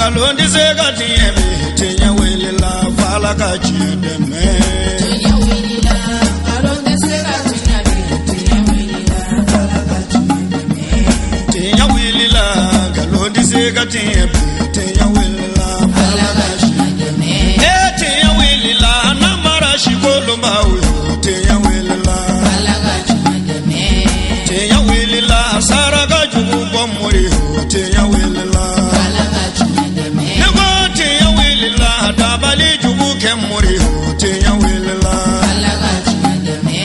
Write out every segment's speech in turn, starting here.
Nkalon tɛ se ka tiɲɛ bi, tiɲɛ wulila f'Ala ka tiɲɛ dɛmɛ. Tiɲɛ wulila, nkalon tɛ se ka tiɲɛ bi, tiɲɛ wulila, Ala ka tiɲɛ dɛmɛ. Tiɲɛ wulila, nkalon tɛ se ka tiɲɛ bi, tiɲɛ wulila Ala f'Ala ka tiɲɛ dɛmɛ. E tiɲɛ wulila, namara sikolonbaw yo, tiɲɛ wulila. Ala ka tiɲɛ dɛmɛ. Tiɲɛ wulila, saraka jugu bɔ mori yo, tiɲɛ wulila. Ala ka tiɲɛ dɛmɛ. Ne ko tiɲɛ wulila, dabali jugu kɛ mori yo, tiɲɛ wulila. Ala ka tiɲɛ dɛmɛ.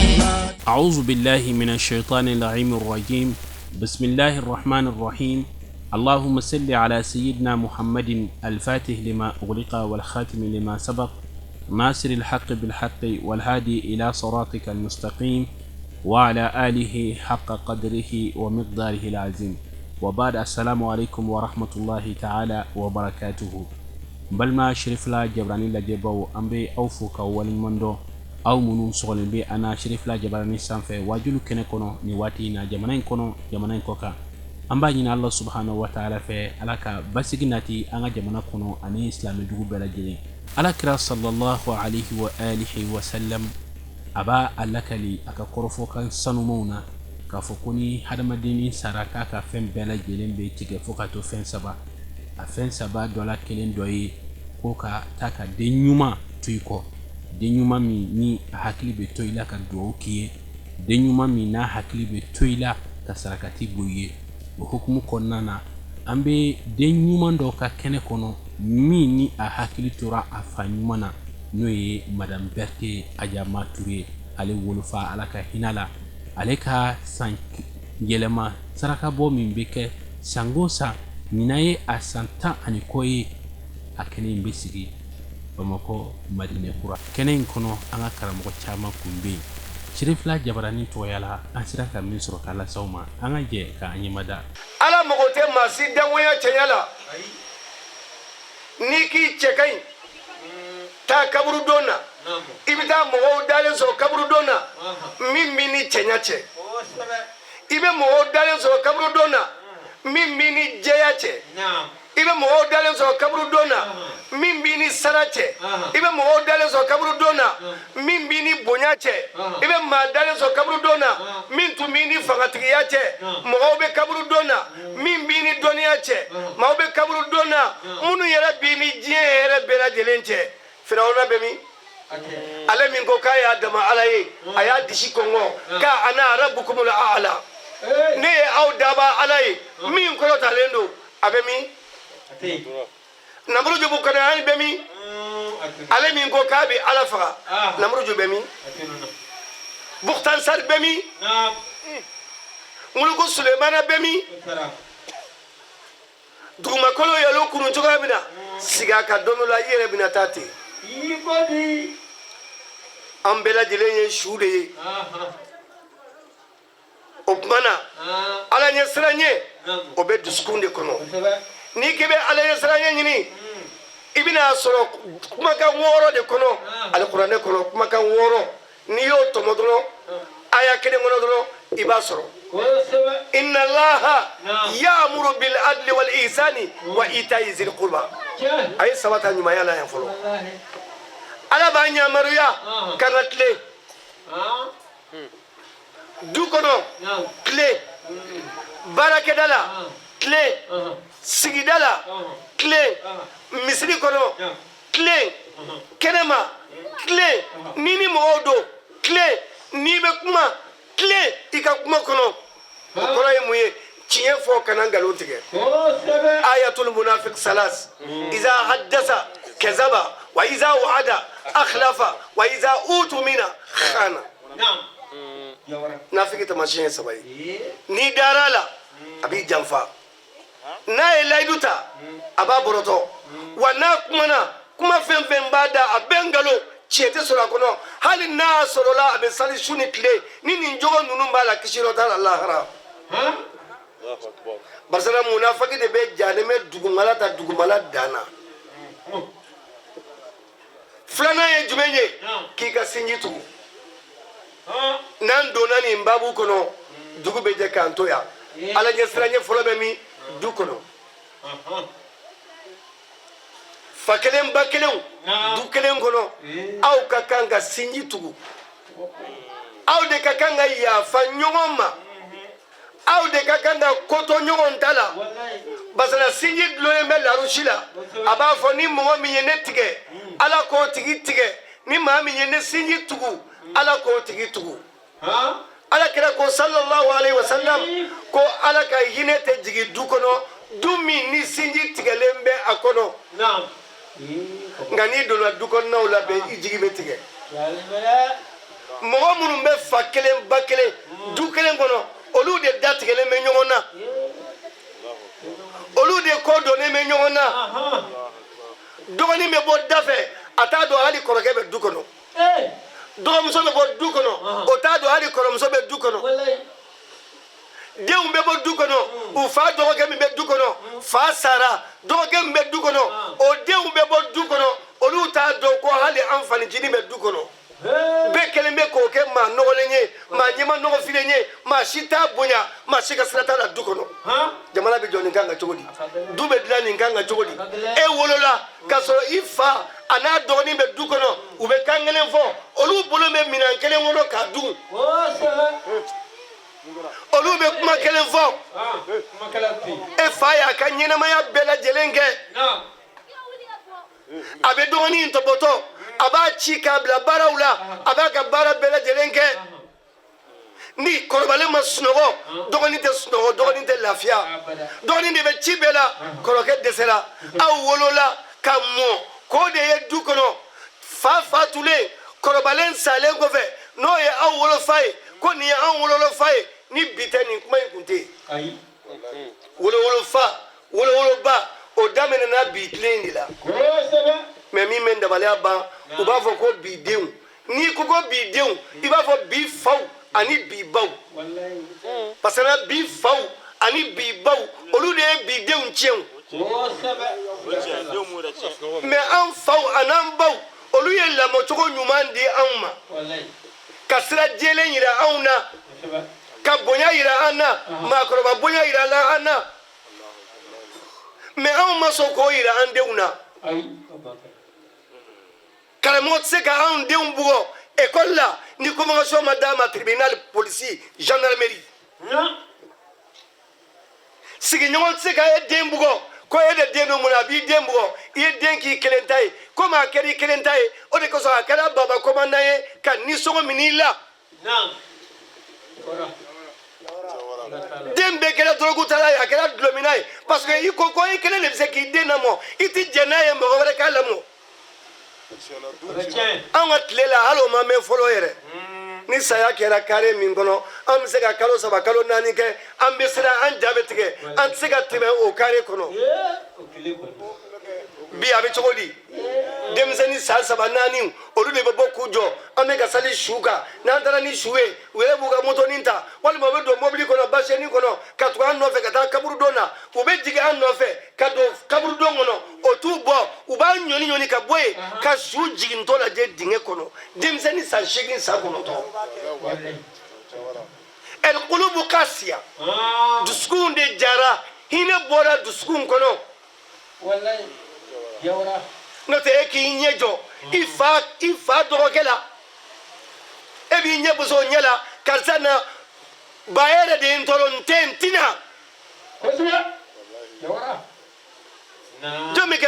أعوذ بالله من الشيطان اللعين الرجيم. بسم الله الرحمن الرحيم. اللهم صل على سيدنا محمد الفاتح لما أغلق والخاتم لما سبق، ناصر الحق بالحق والهادي إلى صراطك المستقيم، وعلى آله حق قدره ومقداره العظيم. وبعد، السلام عليكم ورحمة الله تعالى وبركاته. N balima Sherifila Jabarani lajɛbaw, an bɛ aw fo ka waleɲuman dɔn, aw minnu sɔgɔlen bɛ an na Sherifila Jabarani sanfɛ wajulu kɛnɛ kɔnɔ nin waati in na, jamana in kɔnɔ, jamana in kɔ kan. An b'a ɲini Ala subahana wa taala fɛ, Ala ka basigi nati an ka jamana kɔnɔ ani silamɛdugu bɛɛ lajɛlen. Ala kira sallallahu alaihi wa alihi wa sallam, a b'a a lakali a ka kɔrɔfɔkan sanumanw na k'a fɔ ko ni hadamadennin sara, k'a ka fɛn bɛɛ lajɛlen bɛ tigɛ fo ka to fɛn saba. A fɛn saba dɔ la kelen dɔ ye ko ka taa ka den ɲuman to i kɔ, den ɲuman min ni a hakili bɛ to i la ka dugawu k'i ye, den ɲuman min n'a hakili bɛ to i la ka sarakati bɔ i ye. O hukumu kɔnɔna na, an bɛ den ɲuman dɔ ka kɛnɛ kɔnɔ min ni a hakili tora a fa ɲuman na, n'o ye Madame Berthe Adjama Touré, ale wolofa, Ala ka hinɛ la. Ale ka san yɛlɛma sarakabɔ min bɛ kɛ sango san, ɲinan ye a san 10 ani kɔ ye. A kɛnɛ in bɛ sigi Bamakɔ Madinɛ Kura. Kɛnɛ in kɔnɔ, an ka karamɔgɔ caman kun bɛ yen. Sherifila Jabarani tɔgɔya la, an sera ka min sɔrɔ k'a lase aw ma, an ka jɛ k'an ɲɛmada. Ala mago tɛ maa si dangoya cɛɲa la. N'i k'i cɛ ka ɲi, taa kaburudon na, i bɛ taa mɔgɔw dalen sɔrɔ kaburudon na min b'i ni cɛɲa cɛ. I bɛ mɔgɔw dalen sɔrɔ kaburudon na min b'i ni jɛya cɛ. I bɛ mɔgɔw dalen sɔrɔ kaburudon na min b'i ni sara cɛ. I bɛ mɔgɔw dalen sɔrɔ kaburudon na min b'i ni bonya cɛ. I bɛ maa dalen sɔrɔ kaburudon na min tun b'i ni fangatigiya cɛ. Mɔgɔw bɛ kaburudon na min b'i ni dɔnniya cɛ. Maaw bɛ kaburudon na minnu yɛrɛ b'i ni diɲɛ yɛrɛ bɛɛ lajɛlen cɛ. Firawuna bɛ min? Ale min ko k'a y'a dama Ala ye, a y'a disi kɔngɔ k'a ana rabbukumul a'la, ne ye aw daba Ala ye min kɔrɔtalen don, a bɛ min? Namuruju Bukanayani bɛ min? Ale min ko k'a bɛ Ala faga, Namuruju bɛ min? Bukutansari bɛ min? Muluku Sulemana bɛ min? Dugumakolo yɛlɛ kunu cogoya min na, sigi a kan don dɔ la, i yɛrɛ bɛna taa ten. An bɛɛ lajɛlen ye su de ye. O tuma na, Ala ɲɛ siran ɲɛ, o bɛ dusukun de kɔnɔ. N'i k'i bɛ Ala ɲɛ siran ɲɛ ɲini, i bɛna sɔrɔ kumakan wɔɔrɔ de kɔnɔ alikuranɛ kɔnɔ. Kumakan wɔɔrɔ, n'i y'o tɔmɔ dɔrɔn aya kelen kɔnɔ dɔrɔn, i b'a sɔrɔ. Inna Allaha ya'muru bil adli wal ihsani wa ita'i zil qurba. A ye saba ta ɲumanya la yan fɔlɔ. Ala b'an yamaruya k'an ka tilen du kɔnɔ, tilen baarakɛda la, tilen sigida la, tilen misiri kɔnɔ, tilen kɛnɛma, tilen n'i ni mɔgɔw don, tilen n'i bɛ kuma, tilen i ka kuma kɔnɔ. O kɔrɔ ye mun ye? Tiɲɛ fɔ, kana nkalon tigɛ. Ayatul munafiq salas: iza haddasa kazaba, wa iza wa'ada akhlafa, wa iza utumina khana. Nafiki tamasiyɛn ye saba ye. N'i dara a la, a b'i janfa. N'a ye layidu ta, a b'a bɔrɔtɔ. Wa n'a kumana, kuma fɛn fɛn b'a da, a bɛɛ nkalon, tiɲɛ tɛ sɔrɔ a kɔnɔ. Hali n'a sɔrɔla a bɛ sali su ni tile, ni nin jogo ninnu b'a la, kisi yɔrɔ t'a la lahara. Barisa munafaki de bɛ jahanɛmɛ dugumala ta, dugumala dan na. Filanan ye jumɛn ye? K'i ka sinji tugu. N'an donna nin babu kɔnɔ, dugu bɛ jɛ k'an to yan. Ala ɲɛsiranɲɛ fɔlɔ bɛ min? Du kɔnɔ. Fa kelen ba kelenw, du kelen kɔnɔ, aw ka kan ka sinji tugu, aw de ka kan ka yafa ɲɔgɔn ma, aw de ka kan ka ko to ɲɔgɔn ta la. Basana sinji dulonnen bɛ larusi la, a b'a fɔ ni mɔgɔ min ye ne tigɛ, Ala k'o tigi tigɛ, ni maa min ye ne sinji tugu, Ala k'o tigi tugu. Ala kira ko sallallahu alaihi wasallam ko Ala ka hinɛ tɛ jigin du kɔnɔ, du min ni sinji tigɛlen bɛ a kɔnɔ. Nka n'i donna du kɔnɔnaw la bɛɛ, i jigi bɛ tigɛ. Mɔgɔ minnu bɛ fa kelen ba kelen du kelen kɔnɔ, olu de da tigɛlen bɛ ɲɔgɔn na, olu de kɔ donnen bɛ ɲɔgɔn na. Dɔgɔnin bɛ bɔ da fɛ, a t'a dɔn hali kɔrɔkɛ bɛ du kɔnɔ. Dɔgɔmuso bɛ bɔ du kɔnɔ, o t'a dɔn hali kɔrɔmuso bɛ du kɔnɔ. Denw bɛ bɔ du kɔnɔ, u fa dɔgɔkɛ min bɛ du kɔnɔ, fa sara, dɔgɔkɛ min bɛ du kɔnɔ, o denw bɛ bɔ du kɔnɔ, olu t'a dɔn ko hali an fanicinin bɛ du kɔnɔ. Bɛɛ kɛlen bɛ k'o kɛ maa nɔgɔlen ye, maa ɲɛma nɔgɔfilen ye, maa si t'a bonya, maa si ka sira t'a la du kɔnɔ. Jamana bɛ jɔ nin kan ka cogo di? Du bɛ dilan nin kan ka cogo di? E wolola k'a sɔrɔ i fa a n'a dɔgɔnin bɛ du kɔnɔ, u bɛ kan kelen fɔ, olu bolo bɛ minɛn kelen kɔnɔ k'a dun, olu bɛ kuma kelen fɔ. E fa y'a ka ɲɛnamaya bɛɛ lajɛlen kɛ, a bɛ dɔgɔnin in tɔpɔtɔ, a b'a ci k'a bila baaraw la, a b'a ka baara bɛɛ lajɛlen kɛ. Ni kɔrɔbalen ma sunɔgɔ, dɔgɔnin tɛ sunɔgɔ, dɔgɔnin tɛ lafiya, dɔgɔnin de bɛ ci bɛɛ la. Kɔrɔkɛ dɛsɛra. Aw wolola ka mɔ k'o de ye du kɔnɔ. Fa fatulen, kɔrɔbalen salen kɔfɛ, n'o ye aw wolofa ye, ko nin ye anw wololofa ye, ni bi tɛ, nin kuma in kun tɛ yen. Wolowolofa, wolowoloba, o daminɛna bi tile in de la. Mais min bɛ n dabaliya ban, u b'a fɔ ko bi denw. N'i ko ko bi denw, i b'a fɔ bi faw ani bi baw, parce que bi faw ani bi baw, olu de ye bi denw tiɲɛ. Mais an faw an'an baw, olu ye lamɔcogo ɲuman di anw ma, ka sira jɛlen yira anw na, ka bonya yira an na, maakɔrɔba bonya yira la an na. Mais anw ma sɔn k'o yira an denw na. Karamɔgɔ tɛ se ka anw denw bugɔ ekɔli la ni convocation ma d'a ma, tribunal, polisi, gendarmerie. Sigiɲɔgɔn tɛ se ka e den bugɔ ko e de den don. Mun na a b'i den bugɔ? I ye den k'i kelen ta ye. Komi a kɛra i kelen ta ye, o de kosɔn a kɛra baba commandant ye ka nisɔngɔ minɛ i la. Den bɛɛ kɛra dɔrɔgutala ye, a kɛra dulɔminna ye, parce que i ko ko i kelen de bɛ se k'i den lamɔ, i ti jɛn n'a ye mɔgɔ wɛrɛ k'a lamɔ. Anw ka tile la, hali o ma mɛn fɔlɔ yɛrɛ. Ni saya kɛra kare min kɔnɔ, an bɛ se ka kalo 3, kalo 4 kɛ, an bɛ siran, an ja bɛ tigɛ, an tɛ se ka tɛmɛ o kare kɔnɔ. Bi a bɛ cogo di? Denmisɛnnin san 3, 4, olu de bɛ bɔ k'u jɔ, an bɛ ka sali su kan. N'an taara ni su ye, u yɛrɛ b'u ka motonin ta, walima u bɛ don mobili kɔnɔ, basɛni kɔnɔ, ka tugu an nɔfɛ ka taa kaburudon na. U bɛ jigin an nɔfɛ ka don kaburudon kɔnɔ, o t'u bɔ, u b'a ɲɔni ɲɔni ka bɔ yen, ka su jigintɔ lajɛ dingɛ kɔnɔ. Denmisɛnnin san 8, san 9. Ɛlikulubu kasiya, dusukun de jara, hinɛ bɔra dusukun kɔnɔ. N'o tɛ, e k'i ɲɛ jɔ i fa dɔgɔkɛ la, e b'i ɲɛ boso o ɲɛ la, karisa na ba yɛrɛ de ye n tɔɔrɔ, n tɛ n tɛna. Jɔn bɛ kɛ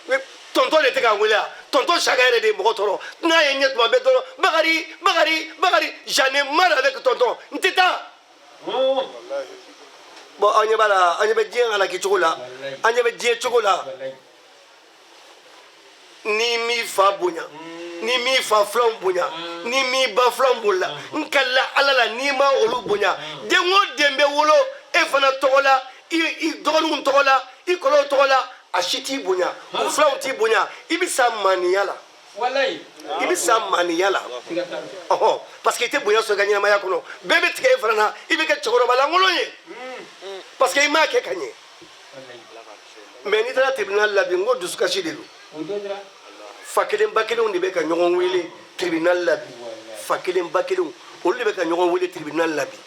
e tonton de tɛ k'an wele a tonton Saka yɛrɛ de ye mɔgɔ tɔɔrɔ n'a ye ɲɛ tuma bɛɛ dɔrɔn Bakari, Bakari, Bakari, j'en ai marre avec tonton, n tɛ taa. Bon, an ɲɛ b'a la, an ɲɛ bɛ diɲɛ halaki cogo la, an ɲɛ bɛ diɲɛ cogo la. N'i m'i fa bonya, n'i m'i fa filanw bonya, n'i m'i ba filanw bonya, n kalila Ala la, n'i ma olu bonya, den o den bɛ wolo e fana tɔgɔ la, i dɔgɔninw tɔgɔ la, i kɔrɔw tɔgɔ la, a si t'i bonya, u filanw t'i bonya, i bɛ sa maniya la, i bɛ sa maniya la. Ɔhɔn, parce que i tɛ bonya sɔrɔ i ka ɲɛnamaya kɔnɔ. Bɛɛ bɛ tigɛ e fana na, i bɛ kɛ cɛkɔrɔba lankolon ye, parce que i m'a kɛ ka ɲɛ. Mais n'i taara tribunal la bi, n ko dusukasi de don. Fa kelen ba kelenw de bɛ ka ɲɔgɔn wele tribunal la bi. Fa kelen ba kelenw, olu de bɛ ka ɲɔgɔn wele tribunal la bi,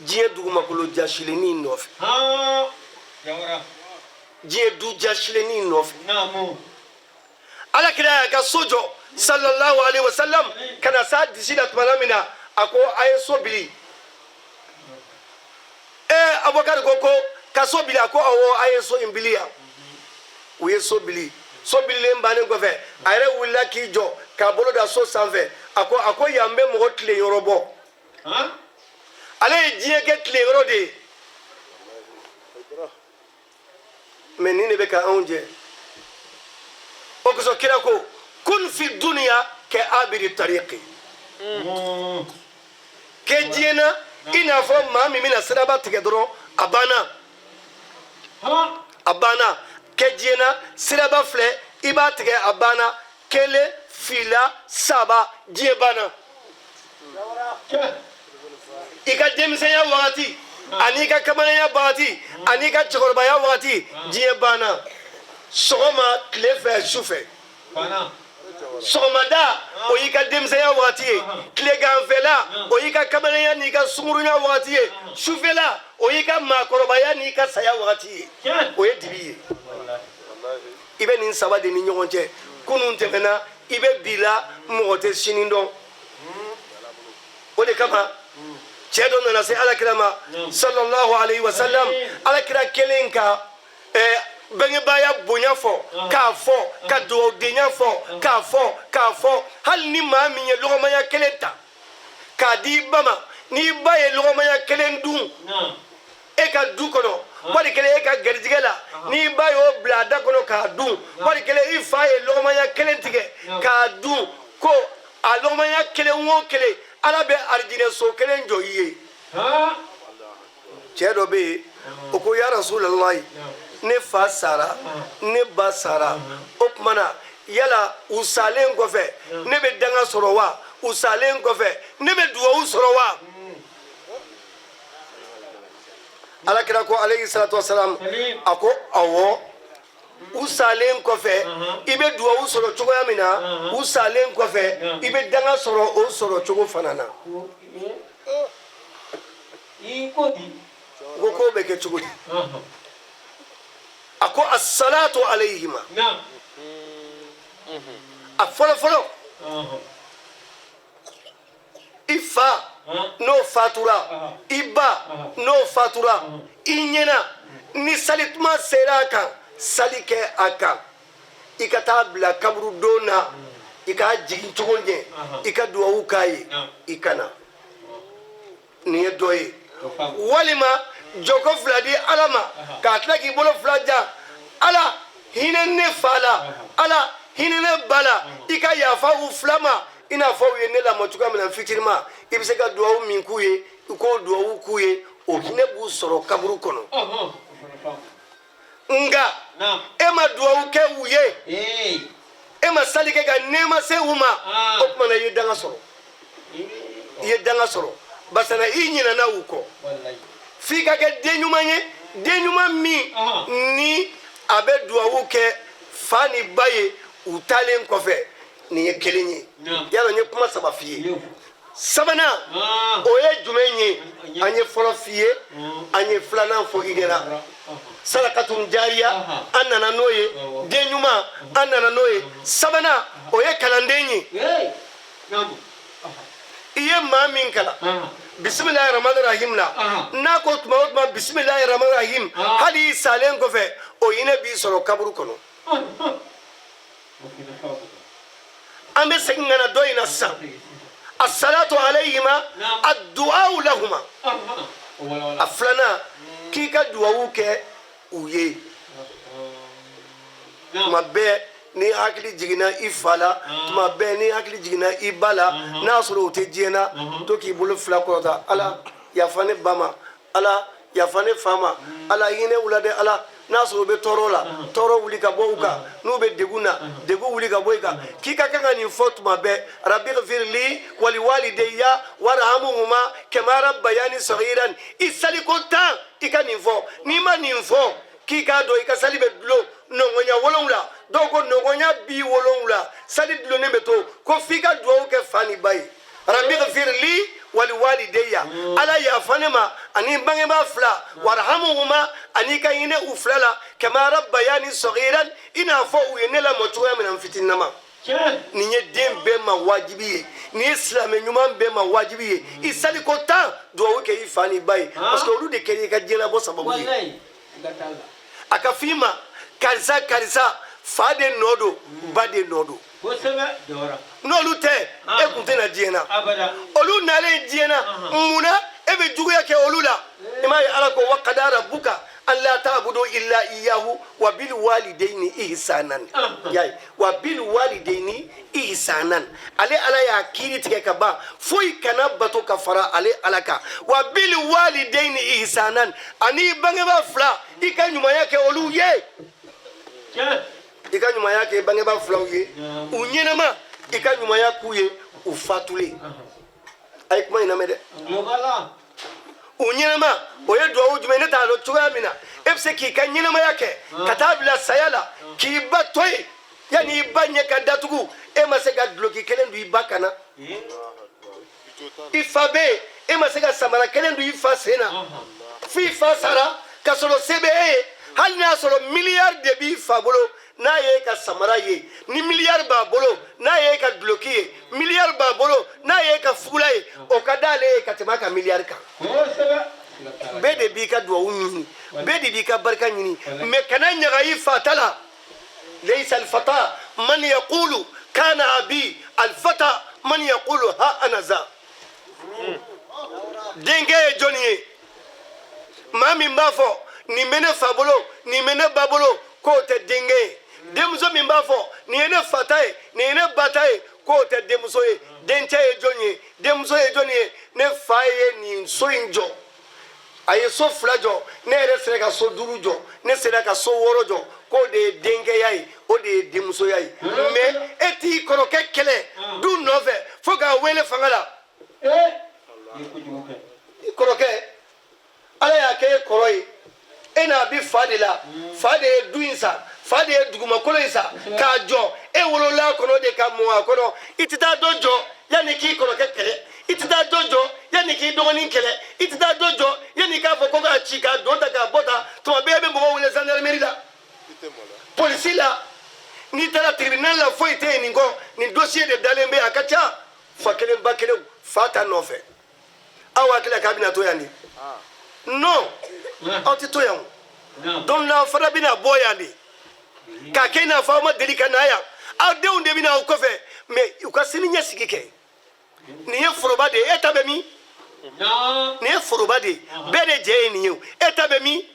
diɲɛ dugumakolo jasilennin nɔfɛ. Diɲɛ du jasilennin nɔfɛ. Ala kira y'a ka so jɔ, sallallahu alaihi wasallam, ka na s'a disi la tuma min na, a ko a ye so bili. Ee, Abubakari ko ka so bili? A ko awɔ, a ye so in bili yan. U ye so bili. So bililen bannen kɔfɛ, a yɛrɛ wulila k'i jɔ k'a bolo da so sanfɛ. A ko yan bɛ mɔgɔ tilen yɔrɔ bɔ. Ale ye diɲɛ kɛ tilen yɔrɔ de ye. Mɛ nin de bɛ ka anw jɛ. O kosɔn kira ko kun fi duniya ka abiri tariki, kɛ diɲɛ na i n'a fɔ maa min bɛna siraba tigɛ dɔrɔn, a banna, a banna. Kɛ diɲɛ na, siraba filɛ, i b'a tigɛ, a banna. Kelen, fila, saba, diɲɛ banna. I ka denmisɛnya wagati ani i ka kamalenya wagati ani i ka cɛkɔrɔbaya wagati, diɲɛ banna. Sɔgɔma, tile fɛ, su fɛ. Sɔgɔmada, o y'i ka denmisɛnya wagati ye. Tileganfɛla, o y'i ka kamalenya n'i ka sunkurunya wagati ye. Sufɛla, o y'i ka maakɔrɔbaya n'i ka saya wagati ye. O ye dibi ye. I bɛ nin saba de ni ɲɔgɔn cɛ. Kunun tɛmɛna, i bɛ bi la, mɔgɔ tɛ sini dɔn. O de kama cɛ dɔ nana se alakira ma, sallallahu alayhi wa sallam. Alakira kelen ka bangebaaya bonya fɔ k'a fɔ, ka dugawudenya fɔ k'a fɔ, k'a fɔ hali ni maa min ye lɔgɔmaya kelen ta k'a di i ba ma, n'i ba ye lɔgɔmaya kelen dun e ka du kɔnɔ, wali kelen e ka garijɛgɛ la, n'i ba y'o bila a da kɔnɔ k'a dun, wali kelen i fa ye lɔgɔmaya kelen tigɛ k'a dun, ko a lɔgɔmaya kelen o kelen, Ala bɛ arijinɛ so kelen jɔ i ye. Cɛ dɔ bɛ yen, o ko ya Rasulalayi, ne fa sara, ne ba sara, o tuma na yala u salen kɔfɛ ne bɛ danga sɔrɔ wa? U salen kɔfɛ ne bɛ duwawu sɔrɔ wa? Ala kira ko, alayhi salatu wasalam, a ko awɔ, u salen kɔfɛ i bɛ duwawu sɔrɔ cogoya min na, u salen kɔfɛ i bɛ danga sɔrɔ o sɔrɔ cogo fana na. Ko k'o bɛ kɛ cogo di? A ko asalatu alayhima. A fɔlɔ fɔlɔ, i fa n'o fatura, i ba n'o fatura i ɲɛna, ni salituma sera a kan, sali kɛ a kan, i ka taa bila kaburudon na, i k'a jigin cogo ɲɛ, i ka duwawu k'a ye, i ka na. Nin ye dɔ ye. Walima jɔko fila di Ala ma, k'a tila k'i bolo fila jan: Ala, hinɛ ne fa la, Ala, hinɛ ne ba la, i ka yafa u fila ma i n'a fɔ u ye ne lamɔ cogoya min na fitirima. I bɛ se ka duwawu min k'u ye, i k'o duwawu k'u ye, o hinɛ b'u sɔrɔ kaburu kɔnɔ. Nka e ma duwawu kɛ u ye, e ma sali kɛ ka nɛɛma se u ma, o tuma na i ye danga sɔrɔ, i ye danga sɔrɔ, basana i ɲinɛna u kɔ. F'i ka kɛ den ɲuman ye, den ɲuman min ni a bɛ duwawu kɛ fa ni ba ye u taalen kɔfɛ. Nin ye kelen ye. Yala n ye kuma saba f'i ye. Sabanan, o ye jumɛn ye? An ye fɔlɔ f'i ye, an ye filanan fɔ i ɲɛna, sadakatun jariya, an nana n'o ye, den ɲuman, an nana n'o ye. Sabanan, o ye kalanden ye. I ye maa min kalan bisimilahi rahmani rahim na, n'a ko tuma o tuma bisimilahi rahmani rahim, hali i salen kɔfɛ, o hinɛ b'i sɔrɔ kaburu kɔnɔ. An bɛ segin ka na dɔ in na sisan: asalatu alayhima, addu'aw lahuma. A filanan, k'i ka duwawu kɛ u ye tuma bɛɛ. Ni hakili jiginna i fa la tuma bɛɛ, ni hakili jiginna i ba la, n'a sɔrɔ o tɛ diɲɛ na, to k'i bolo fila kɔrɔta: Ala, yafa ne ba ma, Ala, yafa ne fa ma, Ala, hinɛ u la dɛ. Ala, n'a sɔrɔ u bɛ tɔɔrɔ la, tɔɔrɔ wuli ka bɔ u kan, n'u bɛ degun na, degun wuli ka bɔ i kan. K'i ka kan ka nin fɔ tuma bɛɛ: rabbi gfirli wali walidayya warhamhuma kama rabbayani saghiran. I saliko 10, i ka nin fɔ. N'i ma nin fɔ, k'i k'a dɔn i ka sali bɛ dulon nɔngɔnya 7, dɔw ko nɔngɔnya 70, sali dulonnen bɛ to. Ko f'i ka dugawu kɛ fa ni ba ye: rabbi gfirli wali walideya, Ala yafa ne ma ani n bangebaa fila, warhamuhuma, ani ka hinɛ u fila la, kama rabbayani sagiran, i n'a fɔ u ye ne lamɔ cogoya min na n fitininama. Nin ye den bɛɛ ma wajibi ye, nin ye silamɛ ɲuman bɛɛ ma wajibi ye. I saliko 10 duwawu kɛ i fa n'i ba ye, parce que olu de kɛra i ka diɲɛlabɔ sababu ye. A ka f'i ma karisa karisa, fa de nɔ don, ba de nɔ don. N'olu tɛ, e kun tɛ na diɲɛ na. Olu nalen diɲɛ na, mun na e bɛ juguya kɛ olu la? I m'a ye Ala ko wa qada rabbuka an la ta'budu illa iyyahu wa bil walidayni ihsanan. Yayi wa bil walidayni ihsanan, ale Ala y'a kiiri tigɛ ka ban, foyi kana bato ka fara ale Ala kan. Wa bil walidayni ihsanan, ani bangebaa fila, i ka ɲumanya kɛ olu ye, i ka ɲumanya kɛ bangebaa filaw ye u ɲɛnama, i ka ɲumanya k'u ye u fatulen. A ye kuma in lamɛn dɛ. U ɲɛnama, o ye duwawu jumɛn? Ne t'a dɔn cogoya min na e bɛ se k'i ka ɲɛnamaya kɛ ka taa bila saya la k'i ba to yen, yanni i ba ɲɛ ka datugu, e ma se ka duloki kelen don i ba kan na. I fa bɛ yen, e ma se ka samara kelen don i fa sen na f'i fa sara ka sɔrɔ se bɛ e ye. Hali n'a sɔrɔ miliyari de b'i fa bolo, n'a ye ka samara ye, ni miliyari b'a bolo, n'a ye ka duloki ye, miliyari b'a bolo, n'a ye ka fugula ye, o ka d'ale ye ka tɛmɛ a ka miliyari kan. Bɛɛ de b'i ka duwawu ɲini, bɛɛ de b'i ka barika ɲini, mais kana ɲaga i fa ta la. Laysa alfata man yaqulu kana abi, alfata man yaqulu ha ana za. Denkɛ ye jɔnni ye? Maa min b'a fɔ nin bɛ ne fa bolo, nin bɛ ne ba bolo, k'o tɛ denkɛ ye. Denmuso min b'a fɔ nin ye ne fa ta ye, nin ye ne ba ta ye, k'o tɛ denmuso ye. Dencɛ ye jɔn ye? Denmuso ye jɔn ye? Ne fa ye nin so in jɔ, a ye so 2 jɔ, ne yɛrɛ sera ka so 5 jɔ, ne sera ka so 6 jɔ, k'o de ye denkɛya ye, o de ye denmusoya ye. Mais e t'i kɔrɔkɛ kɛlɛ du nɔfɛ fo k'a wele fanga la. I kɔrɔkɛ, Ala y'a kɛ e kɔrɔ ye, e n'a bi fa de la, fa de ye du in san, fa de ye dugumakolo in san k'a jɔ, e wolola kɔnɔ de ka mɔ a kɔnɔ. I tɛ taa dɔ jɔ yanni k'i kɔrɔkɛ kɛlɛ, i tɛ taa dɔ jɔ yanni k'i dɔgɔnin kɛlɛ, i tɛ taa dɔ jɔ yanni k'a fɔ ko k'a ci k'a don ta k'a bɔ ta. Tuma bɛɛ bɛ mɔgɔw wele gendarmerie la, polisi la, n'i taara tribunal la, foyi tɛ yen nin kɔ. Nin dossier de dalen bɛ yen, a ka ca fa kelen ba kelen fa ta nɔfɛ. Aw hakili k'a bɛna to yan de? Non, aw tɛ to yan o. Don dɔ fana bɛna bɔ yan de k'a kɛ i n'a fɔ aw ma deli ka na yan. Aw denw de bɛna aw kɔfɛ, mais u ka sini ɲɛsigi kɛ. Nin ye foroba de ye, e ta bɛ min? Nin ye foroba de ye, bɛɛ de jɛ ye nin ye o. E ta bɛ min?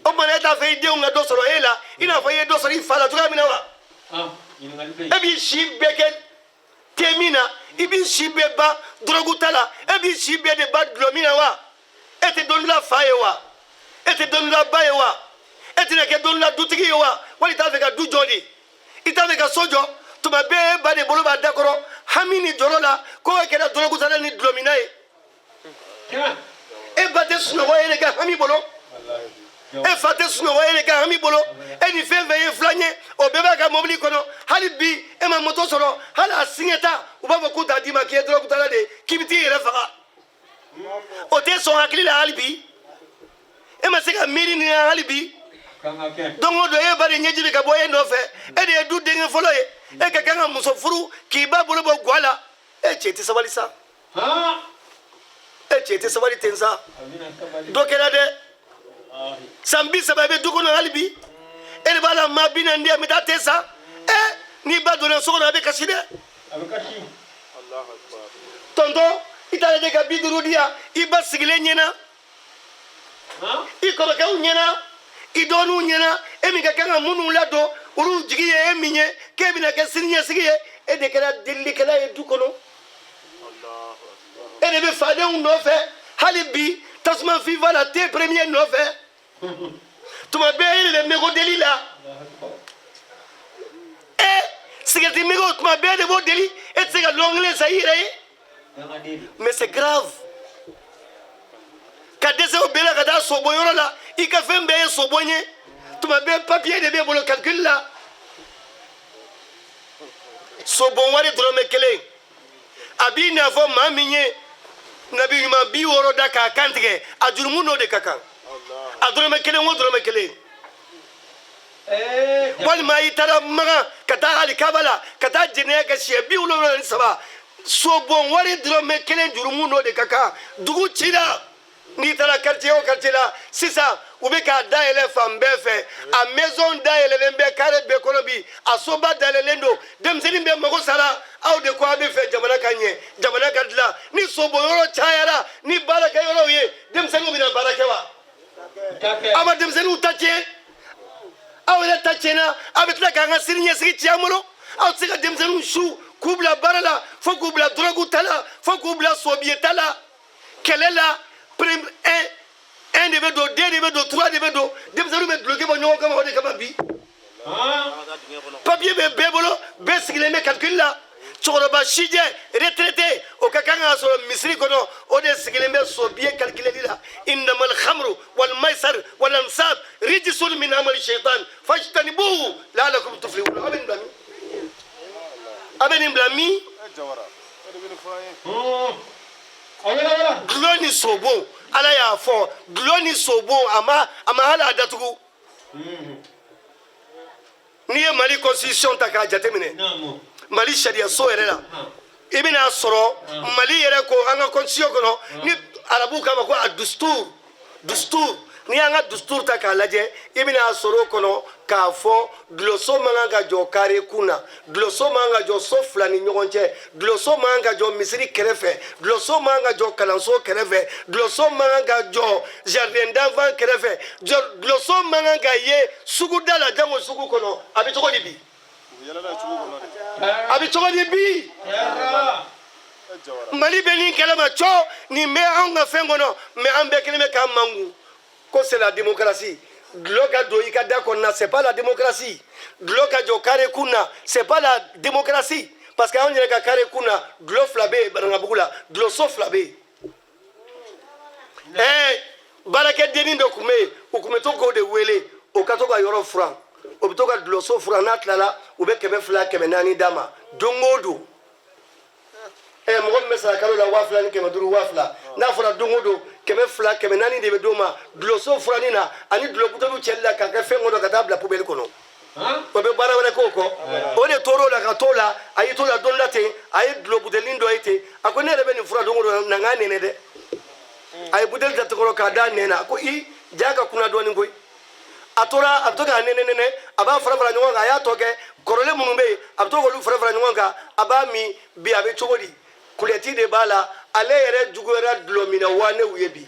O tuma e t'a fɛ i denw ka dɔ sɔrɔ e la i n'a fɔ i ye dɔ sɔrɔ i fa la cogoya min na wa? E b'i si bɛɛ kɛ te min na, i b'i si bɛɛ ban dɔrɔgu ta la, e b'i si bɛɛ de ban dulɔ min na wa? E tɛ don dɔ la fa ye wa? E tɛ don dɔ la ba ye wa? E tɛna kɛ don dɔ la dutigi ye wa? Wali i t'a fɛ ka du jɔ de? I t'a fɛ ka so jɔ? Tuma bɛɛ e ba de bolo b'a da kɔrɔ hami ni jɔrɔ la ko e kɛra dɔrɔgutala ni dulɔminna ye. E ba tɛ sunɔgɔ e de ka hami bolo, e fa tɛ sunɔgɔ e de ka hami bolo. E ni fɛn fɛn ye filan ye, o bɛɛ b'a ka mobili kɔnɔ. Hali bi e ma moto sɔrɔ, hali a siɲɛ ta, u b'a fɔ k'u t'a d'i ma, k'i ye dɔrɔgutala de ye, k'i bɛ t'i yɛrɛ faga. O tɛ sɔn hakili la. Hali bi e ma se ka miiri nin na hali bi. Don o don e ba de ɲɛji bɛ ka bɔ e nɔfɛ. E de ye du denkɛ fɔlɔ ye, e ka kan ka muso furu k'i ba bolo bɔ gwa la. E cɛ tɛ sabali sa, e cɛ tɛ sabali ten sa. Dɔ kɛra dɛ, san 30 i bɛ du kɔnɔ, hali bi e de b'a la maa 40 di yan, n bɛ taa te san. Ɛ, n'i ba donna so kɔnɔ, a bɛ kasi dɛ. Tɔntɔn, i t'a lajɛ ka 50 di yan i ba sigilen ɲɛna, i kɔrɔkɛw ɲɛna, i dɔgɔninw ɲɛna, e min ka kan ka minnu ladon, olu jigi ye e min ye k'e bɛna kɛ siniɲɛsigi ye, e de kɛra delilikɛla ye du kɔnɔ. E de bɛ fadenw nɔfɛ hali bi, tasuma fifa la, te premier nɔfɛ. Tuma bɛɛ e de bɛ mégot deli la. E sigɛriti mégot, tuma bɛɛ de b'o deli. E tɛ se ka lon kelen san i yɛrɛ ye. Mais c'est grave ka dɛsɛ o bɛɛ la ka taa sobonyɔrɔ la, i ka fɛn bɛɛ ye sobon ye. Tuma bɛɛ papier de b'e bolo calcul la, sobon wari dɔrɔmɛ kelen a b'i n'a fɔ maa min ye. Nabi maa 60 da k'a kan tigɛ, a jurumu n'o de ka kan, a dɔrɔmɛ kelen o dɔrɔmɛ kelen. Walima i taara Makan ka taa hali Kaba la ka taa jɛnɛya kɛ siɲɛ 73, sobon wari dɔrɔmɛ kelen jurumu n'o de ka kan. Dugu cira, n'i taara quartier o quartier la sisan, u bɛ k'a dayɛlɛ fan bɛɛ fɛ. A maison dayɛlɛlen bɛ carré bɛɛ kɔnɔ bi, a soba dayɛlɛlen don, denmisɛnnin bɛɛ mago sara. Aw de ko aw bɛ fɛ jamana ka ɲɛ, jamana ka dilan. Ni sobonyɔrɔ cayara ni baarakɛyɔrɔw ye, denmisɛnninw bɛna baara kɛ wa? Aw ma denmisɛnninw ta tiɲɛ, aw yɛrɛ ta tiɲɛna, aw bɛ tila k'an ka sini ɲɛsigi tiɲɛ an bolo. Aw tɛ se ka denmisɛnninw su k'u bila baara la, fo k'u bila dɔrɔgu ta la, fo k'u bila sobiye ta la, kɛlɛ la. Prime un un de bɛ don, deux de bɛ don, trois de bɛ don. Denmisɛnninw bɛ duloki bɔ ɲɔgɔn kama o de kama bi. Papier bɛ bɛɛ bolo, bɛɛ sigilen bɛ calcul la. Cɛkɔrɔba sijɛ retraité, o ka kan k'a sɔrɔ misiri kɔnɔ, o de sigilen bɛ sobiye calculeli la. Innamal khamru wal maisar wal ansab rijsun min amali shaitan fajtanibuhu la'allakum tuflihun. Aw bɛ nin bila min? Aw bɛ nin bila min? Dulɔ ni sobon, Ala y'a fɔ, dulɔ ni sobon, a ma hali a datugu. N'i ye Mali constitution ta k'a jateminɛ, Mali sariya so yɛrɛ la, i bɛna sɔrɔ Mali yɛrɛ ko an ka constitution kɔnɔ, ni arabuw k'a ma ko a dustur, dustur. N'i y'an ka dustur ta k'a lajɛ, i bɛna sɔrɔ o kɔnɔ k'a fɔ dulɔso man kan ka jɔ kare kun na, dulɔso man kan ka jɔ so fila ni ɲɔgɔn cɛ, dulɔso man kan ka jɔ misiri kɛrɛfɛ, dulɔso man kan ka jɔ kalanso kɛrɛfɛ, dulɔso man kan ka jɔ jardin d'enfant kɛrɛfɛ, dulɔso man kan ka ye suguda la, jango sugu kɔnɔ. A bɛ cogo di bi? A bɛ cogo di bi? Mali bɛ nin kɛlɛ ma cɔ, nin bɛ anw ka fɛn kɔnɔ, mais an bɛɛ kelen bɛ k'an mangun ko c'est la démocratie. Dulɔ ka don i ka da kɔnɔna, c'est pas la démocratie. Dulɔ ka jɔ carré kun na, c'est pas la démocratie, parce que anw yɛrɛ ka carré kun na, dulɔ fila bɛ yen. Banankabugu la, dulɔso fila bɛ yen. Baarakɛdennin dɔ tun bɛ yen, u tun bɛ to k'o de wele, o ka to ka yɔrɔ furan, o bɛ to ka dulɔso furan. N'a tilala, u bɛ 200, 400 d'a ma don o don. Mɔgɔ min bɛ sara kalo la 2500, 2000, n'a fɔra don o don 200, 400 de bɛ d'o ma dulɔso furanni na ani dulɔ buteliw cɛli la k'a kɛ fɛn kɔnɔ ka taa bila poubelle kɔnɔ, o bɛ baara wɛrɛ k'o kɔ. O de tor'o la ka t'o la, a y'i t'o la don la ten, a ye dulɔ butelinin dɔ ye ten. A ko ne yɛrɛ bɛ nin fura don o don na, n k'a nɛnɛ dɛ. A ye buteli ta tɔgɔ k'a d'a nɛn na, a ko i ja ka kunna dɔɔnin koyi. A tora a bɛ to k'a nɛnɛ nɛnɛ, a b'a fara fara ɲɔgɔn kan. A y'a tɔ kɛ kɔrɔlen minnu bɛ yen, a bɛ to k'olu fara fara ɲɔgɔn kan, a b'a min. Bi a bɛ cogo di? Kulɛti de b'a la. Ale yɛrɛ juguyara dulɔminna wanew ye bi.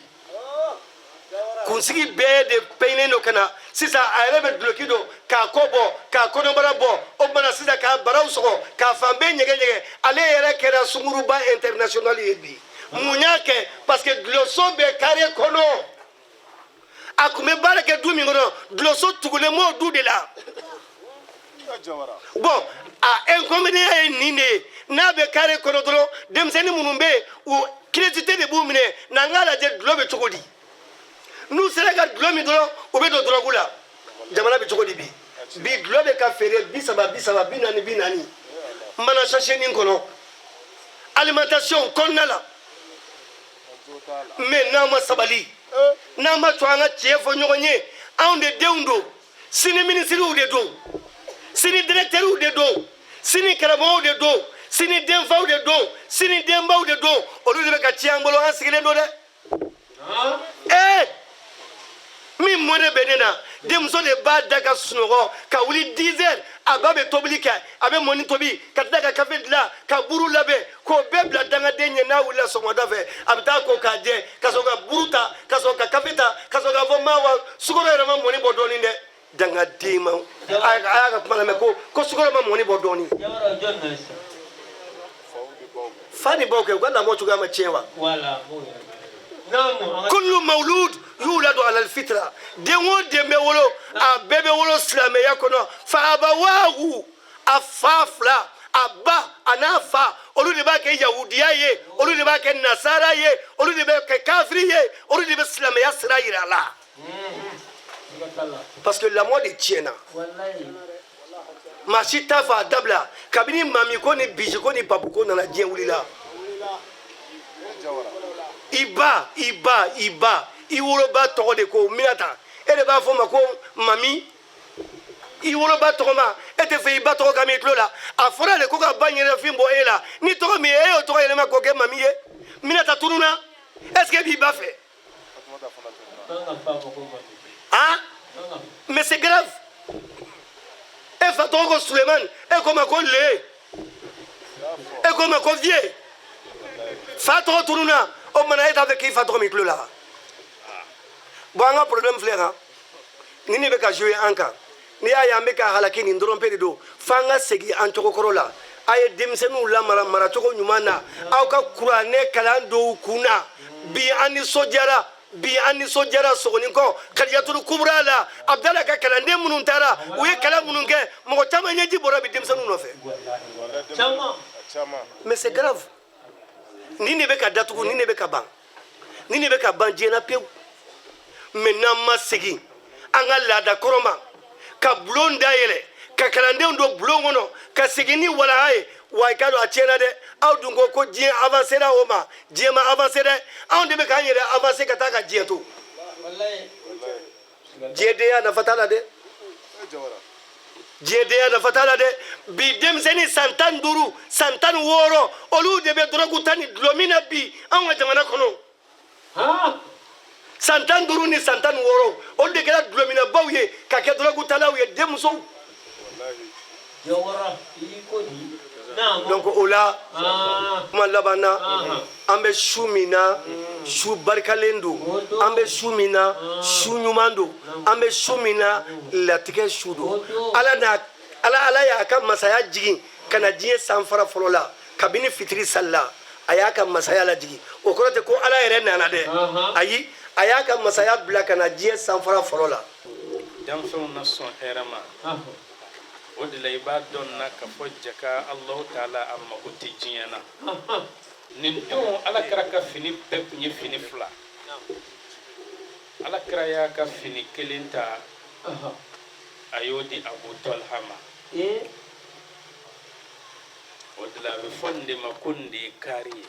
Kunsigi bɛɛ de pɛɲinen don ka na sisan. A yɛrɛ bɛ duloki don k'a kɔ bɔ, k'a kɔnɔbara bɔ. O tuma na sisan, k'a baraw sɔgɔ, k'a fan bɛɛ ɲɛgɛn ɲɛgɛn. Ale yɛrɛ kɛra sunguruba international ye bi. Mun y'a kɛ? Parce que dulɔso bɛ carré kɔnɔ. A tun bɛ baara kɛ du min kɔnɔ, dulɔso tugulen b'o du de la. Bon, a inconvénient ye nin de ye: n'a bɛ carré kɔnɔ dɔrɔn, denmisɛnnin minnu bɛ yen, u curiosité de b'u minɛ n'an k'a lajɛ dulɔ bɛ cogo di. N'u sera ka dulɔ min dɔrɔn, u bɛ don dɔrɔgu la. Jamana bɛ cogo di bi? Bi dulɔ bɛ ka feere 30 30, 40 40, mana sachet nin kɔnɔ alimentation kɔnɔna la. Mais n'an ma sabali, n'an ma to an ka tiɲɛ fɔ ɲɔgɔn ye, anw de denw don, sini minisiriw de don, sini directeurw de don, sini karamɔgɔw de don, sini denfaw de don, sini denbaw de don. Olu de bɛ ka tiɲɛ an bolo, an sigilen don dɛ. Min mɔnɛ bɛ ne na, denmuso de b'a da ka sunɔgɔ ka wuli 10 heures, a ba bɛ tobili kɛ, a bɛ mɔni tobi ka tila ka kafe dilan, ka buru labɛn k'o bɛɛ bila dangaden ɲɛ. N'a wulila sɔgɔmada fɛ, a bɛ taa ko k'a jɛ, ka sɔrɔ ka buru ta, ka sɔrɔ ka kafe ta, ka sɔrɔ k'a fɔ ma wa sukaro yɛrɛ ma mɔni bɔ dɔɔnin dɛ. Dangaden ma, a y'a ka kuma lamɛn ko sukaro ma mɔni bɔ dɔɔnin. Fa ni baw kɛ, u ka lamɔ cogoya ma tiɲɛ wa? Kullu mawlud yuladu ala alfitra. Den o den bɛ wolo, a bɛɛ bɛ wolo silamɛya kɔnɔ. Fa abawahu, a fa fila, a ba a n'a fa, olu de b'a kɛ yahudiya ye, olu de b'a kɛ nasara ye, olu de bɛ kɛ kafiri ye, olu de bɛ silamɛya sira yira a la, parce que lamɔ de tiɲɛna. Maa si t'a fɔ a dabila. Kabini mami ko ni bisi ko ni babu ko nana, diɲɛ wulila. I I ba, i ba, i ba, i woloba tɔgɔ de ko Minata, e de b'a fɔ ma ko mami. I woloba tɔgɔ ma, e tɛ fɛ i ba tɔgɔ ka mɛn i tulo la. A fɔra de ko ka ba ɲɛnafin bɔ e la ni tɔgɔ min ye, e y'o tɔgɔ yɛlɛma k'o kɛ mami ye. Minata tununa, est ce que e b'i ba fɛ? Ah, mais c'est grave. E fa tɔgɔ ko Suleiman, e ko ma ko le, e ko ma ko vieux. Fa tɔgɔ tununa, o mana e t'a fɛ k'i fa tɔgɔ mɛn i tulo la. Bon, an ka problème filɛ kan ni ne bɛ ka jouer an kan. N'i y'a ye an bɛ ka halaki nin dɔrɔn pe de don. F'an ka segin an cogo kɔrɔ la. A ye denmisɛnninw lamara maracogo ɲuman na, aw ka kuranɛ kalan don u kun na. Bi an nisɔndiyara, bi an nisɔndiyara Sogonikɔ Kadijatulu Kubura la. Abudala ka kalanden minnu taara, u ye kalan minnu kɛ, mɔgɔ caman ɲɛji bɔra bi denmisɛnninw nɔfɛ. Mais c'est grave. Nin de bɛ ka datugu, nin de bɛ ka ban, nin de bɛ ka ban diɲɛ na pewu. Mais n'an ma segin an ka laada kɔrɔ ma, ka bulon dayɛlɛ, ka kalandenw don bulon kɔnɔ, ka segin ni walaha ye, wa i k'a dɔn a tiɲɛna dɛ. Aw dun ko ko diɲɛ avancera, o ma diɲɛ ma avancé dɛ. Anw de bɛ k'an yɛrɛ avancé ka taa ka diɲɛ to. Diɲɛdenya nafa t'a la dɛ, diɲɛdenya nafa t'a la dɛ. Bi denmisɛnnin san 15, san 16, olu de bɛ dɔrɔgu ta ni dulɔ min na bi anw ka jamana kɔnɔ. San 15 ni san 16, olu de kɛra dulɔminnabaw ye ka kɛ dɔrɔgutalaw ye, denmusow. Donc o la, kuma laban na, an bɛ su min na, su barikalen don. An bɛ su min na, su ɲuman don. An bɛ su min na, latigɛ su don. Ala n'a ala, ala y'a ka masaya jigin ka na diɲɛ sanfara fɔlɔ la. Kabini fitiri salila, a y'a ka masaya lajigin. O kɔrɔ tɛ ko ala yɛrɛ nana dɛ, ayi, a y'a ka masaya bila ka na diɲɛ sanfara fɔlɔ la. Danfɛnw na sɔn hɛrɛ ma. O de la i b'a dɔn na k'a fɔ jaka Alahu taala a mago tɛ diɲɛ na. Nin don, ala kira ka fini bɛɛ tun ye fini fila. Ala kira y'a ka fini kelen ta, a y'o di Abu Tɔlha ma. O de la a bɛ fɔ nin de ma ko nin de ye kaari ye.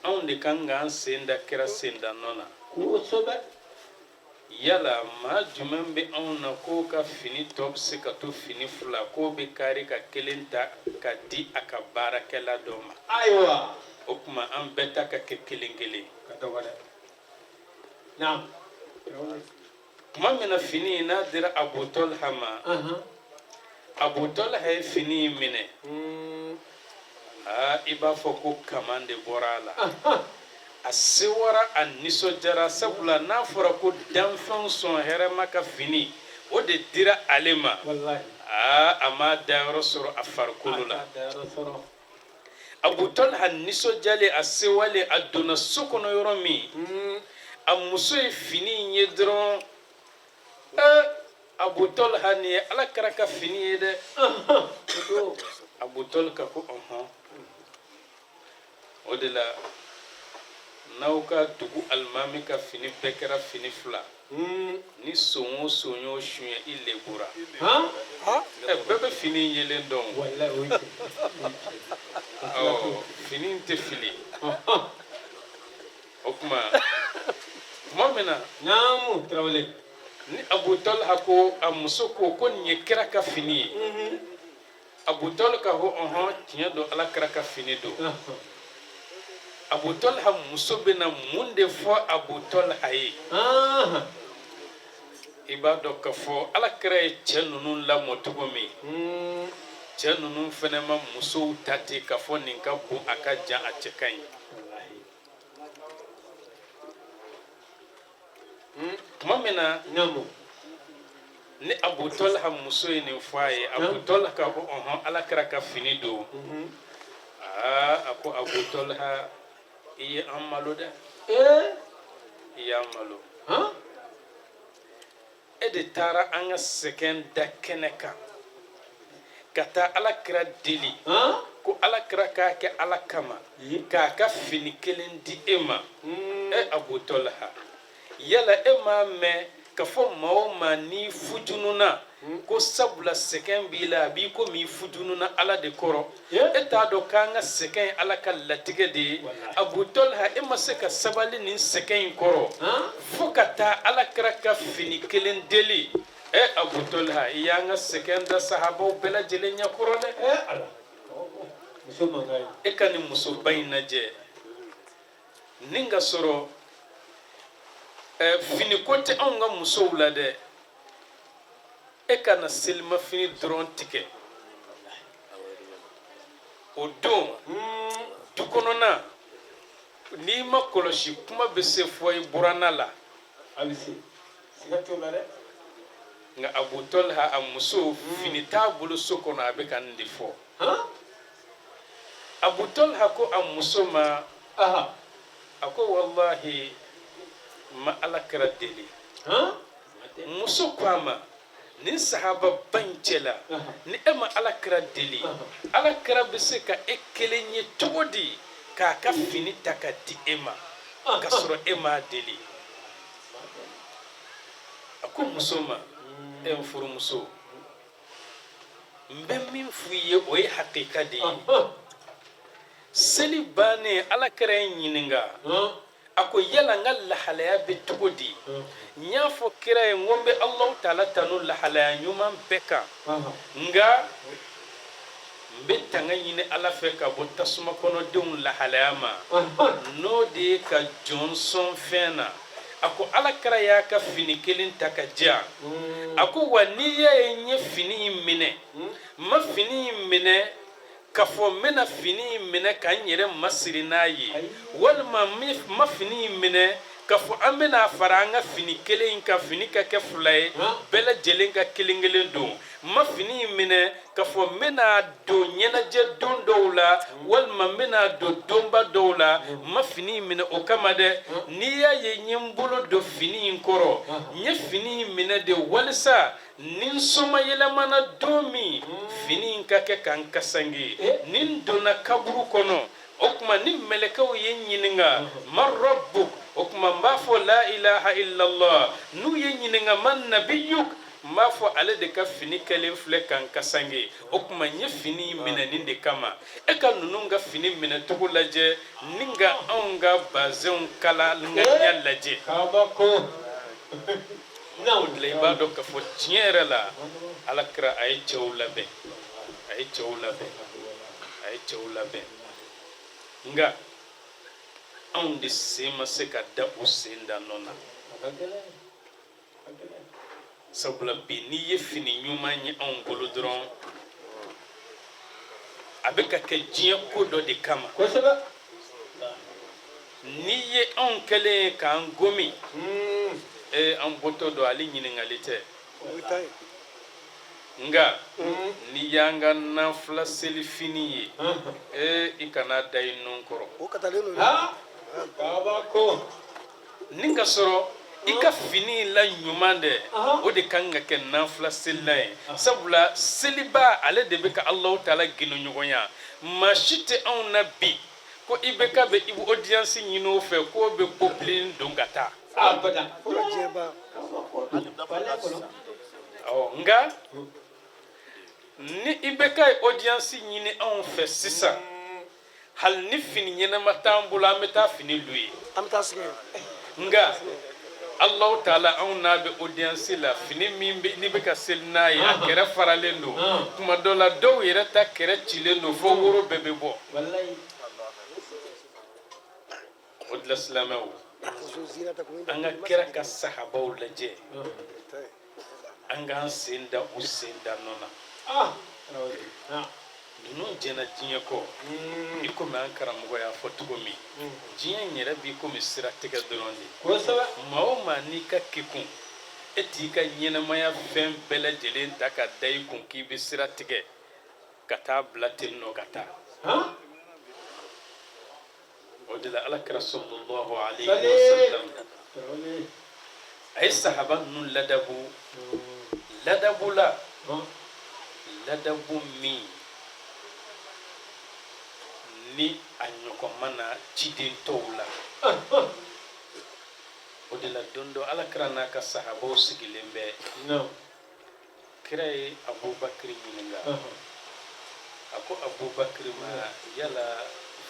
Anw de kan k'an sen da kira senda nɔ na. Yala maa jumɛn bɛ anw na k'o ka fini tɔ bɛ se ka to fini fila, k'o bɛ kaari ka kelen ta ka di a ka baarakɛla dɔ ma? Ayiwa. O tuma an bɛɛ ta ka kɛ kelen kelen. Ka dɔgɔ dɛ. Naam. Tuma min na fini in n'a dira Abu Tɔlha ma, Abu Tɔlha ye fini in minɛ, aa, i b'a fɔ ko kaman de bɔra a la. A sewara, a nisɔndiyara, sabula n'a fɔra ko danfɛnw sɔn hɛrɛma ka fini, o de dira ale ma. Aa, a ma dayɔrɔ sɔrɔ a farikolo la. Abu Tɔlha nisɔndiyalen, a sewalen, a donna so kɔnɔ yɔrɔ min, a muso ye fini in ye dɔrɔn: ee, Abu Tɔlha, nin ye ala kira ka fini ye dɛ. Abu Tɔlha ko ɔhɔn. O de la n'aw ka dugu alimami ka fini bɛɛ kɛra fini fila, ni son o son y'o suɲɛ, i lebura. Ɛ, bɛɛ bɛ fini yelen dɔn. Ɔ, fini in tɛ fili. O tuma, tuma min na Naamu, Tarawele. ni Abu Tɔlha ko a muso ko nin ye kira ka fini ye, Abu Tɔlha ko ɔhɔn, tiɲɛ don, ala kira ka fini don. Abu Tɔlha muso bɛna mun de fɔ Abu Tɔlha ye? I b'a dɔn k'a fɔ ala kira ye cɛ ninnu lamɔ cogo min, cɛ ninnu fana ma musow ta ten k'a fɔ nin ka bon, a ka jan, a cɛ ka ɲi. Tuma min na ni Abu Tɔlha muso ye nin fɔ a ye, Abu Tɔlha ko ɔhɔn, ala kira ka fini don. Aa, a ko Abu Tɔlha, i ye an malo dɛ, i y'an malo. E de taara an ka sɛgɛn da kɛnɛ kan ka taa ala kira deli ko ala kira k'a kɛ ala kama k'a ka fini kelen di e ma. E Abu Tɔlha, yala e m'a mɛn k'a fɔ maa o maa n'i futununa Ko sabula sɛgɛn b'i la, a b'i komi i futununa Ala de kɔrɔ. E t'a dɔn k'an ka sɛgɛn ye Ala ka latigɛ de ye? Abu Tɔliha, e ma se ka sabali nin sɛgɛn in kɔrɔ fo ka taa Ala kira ka fini kelen deli. Ɛ Abu Tɔliha, i y'an ka sɛgɛn da sahabaw bɛɛ lajɛlen ɲɛkɔrɔ dɛ. E ka nin musoba in lajɛ ni ka sɔrɔ finiko tɛ anw ka musow la dɛ. E ka na selimafini dɔrɔn tigɛ o don du kɔnɔna, n'i ma kɔlɔsi, kuma bɛ se fɔ i buranna la. A bɛ se, siga t'o la dɛ. Nka Abu Tɔliha, a muso, fini t'a bolo so kɔnɔ, a bɛ ka nin de fɔ. Abu Tɔliha ko a muso ma, a ko walahi, n ma Ala kira deli. Muso ko a ma, nin sahababa in cɛla, ni e ma Ala kira deli, Ala kira bɛ se ka e kelen ye cogo di k'a ka fini ta ka di e ma ka sɔrɔ e m'a deli? A ko muso ma, e n furumuso, n bɛ min f'i ye, o ye hakika de ye. Seli bannen, Ala kira ye n ɲininka, a ko yala n ka lahalaya bɛ cogo di? N y'a fɔ kira ye, n ko n bɛ Alahu taala tanu lahalaya ɲuman bɛɛ kan, nka n bɛ tanga ɲini Ala fɛ ka bɔ tasuma kɔnɔdenw lahalaya ma, n'o de ye ka jɔn sɔn fɛn na. A ko Ala kira y'a ka fini kelen ta ka di yan. A ko wa n'i y'a ye n ye fini in minɛ, n ma fini in minɛ k'a fɔ n bɛna fini in minɛ ka n yɛrɛ masiri n'a ye, walima n ma fini in minɛ k'a fɔ an bɛna a fara an ka fini kelen in kan, fini ka kɛ fila ye, bɛɛ lajɛlen ka kelen kelen don. N ma fini in minɛ k'a fɔ n bɛna don ɲɛnajɛ don dɔw la, walima n bɛna don donba dɔw la. N ma fini in minɛ o kama dɛ. N'i y'a ye n ye n bolo don fini in kɔrɔ, n ye fini in minɛ de walisa ni n somayɛlɛmana don min, fini in ka kɛ ka n kasange ni n donna kaburu kɔnɔ. O tuma ni mɛlɛkɛw ye n ɲininka man rabbuk, o tuma n b'a fɔ la ilaha illallah. N'u ye n ɲininka man nabiyuk, n b'a fɔ ale de ka fini kɛlen filɛ ka n kasange. O tuma n ye fini in minɛ nin de kama. E ka ninnu ka fini minɛcogo lajɛ ni ka anw ka bazɛnw kala ŋaniya lajɛ. Kabako. O de la i b'a dɔn k'a fɔ tiɲɛ yɛrɛ la, Ala kira a ye cɛw labɛn, a ye cɛw labɛn, a ye cɛw labɛn. Nka anw de sen ma se ka da u sen da nɔ na, sabula bi n'i ye fini ɲuman ye anw bolo dɔrɔn, a bɛ ka kɛ diɲɛ ko dɔ de kama. N'i ye anw kɛlen ye k'an gomi, ee, an bɔtɔ don, hali ɲininkali tɛ. Nka n'i y'an ka nafila selifini ye, ee, i kana da i nun kɔrɔ. Ni ka sɔrɔ i ka fini la ɲuman dɛ, o de kan ka kɛ nafila selila ye, sabula seliba ale de bɛ ka Alahu taala gindoɲɔgɔnya. Maa si tɛ anw na bi ko IBK bɛ i bɛ audience ɲini o fɛ k'o bɛ popilini don ka taa. Ɔ, nka ni IBK ye audience ɲini anw fɛ sisan, hali ni fini ɲɛnama t'an bolo, an bɛ taa fini louer. An bɛ taa sigi. Nka Alahu taala, anw n'a bɛ audience la, fini min bɛ n'i bɛ ka seli n'a ye, a kɛrɛ faralen don. Tuma dɔ la, dɔw yɛrɛ ta kɛrɛ cilen don fo woro bɛɛ bɛ bɔ. O de la, silamɛw, an ka kira ka sahabaw lajɛ, an k'an sen da u sen da nɔ na. Ninnu jɛnna diɲɛ kɔ i komi an karamɔgɔ y'a fɔ cogo min, diɲɛ in yɛrɛ b'i komi siratigɛ dɔrɔn de. Maa o maa n'i ka kekun, e t'i ka ɲɛnamaya fɛn bɛɛ lajɛlen ta ka da i kun k'i bɛ sira tigɛ ka taa bila ten nɔ ka taa. O de la, Ala kira sallallahu alayhi wa sallam, a ye sahaba ninnu ladabu ladabu la, ladabu min ni a ɲɔgɔn ma na ciden tɔw la. O de la, don dɔ, Ala kira n'a ka sahabaw sigilen bɛ. Kira ye Abubakiri ɲininka. A ko Abubakiri ma, yala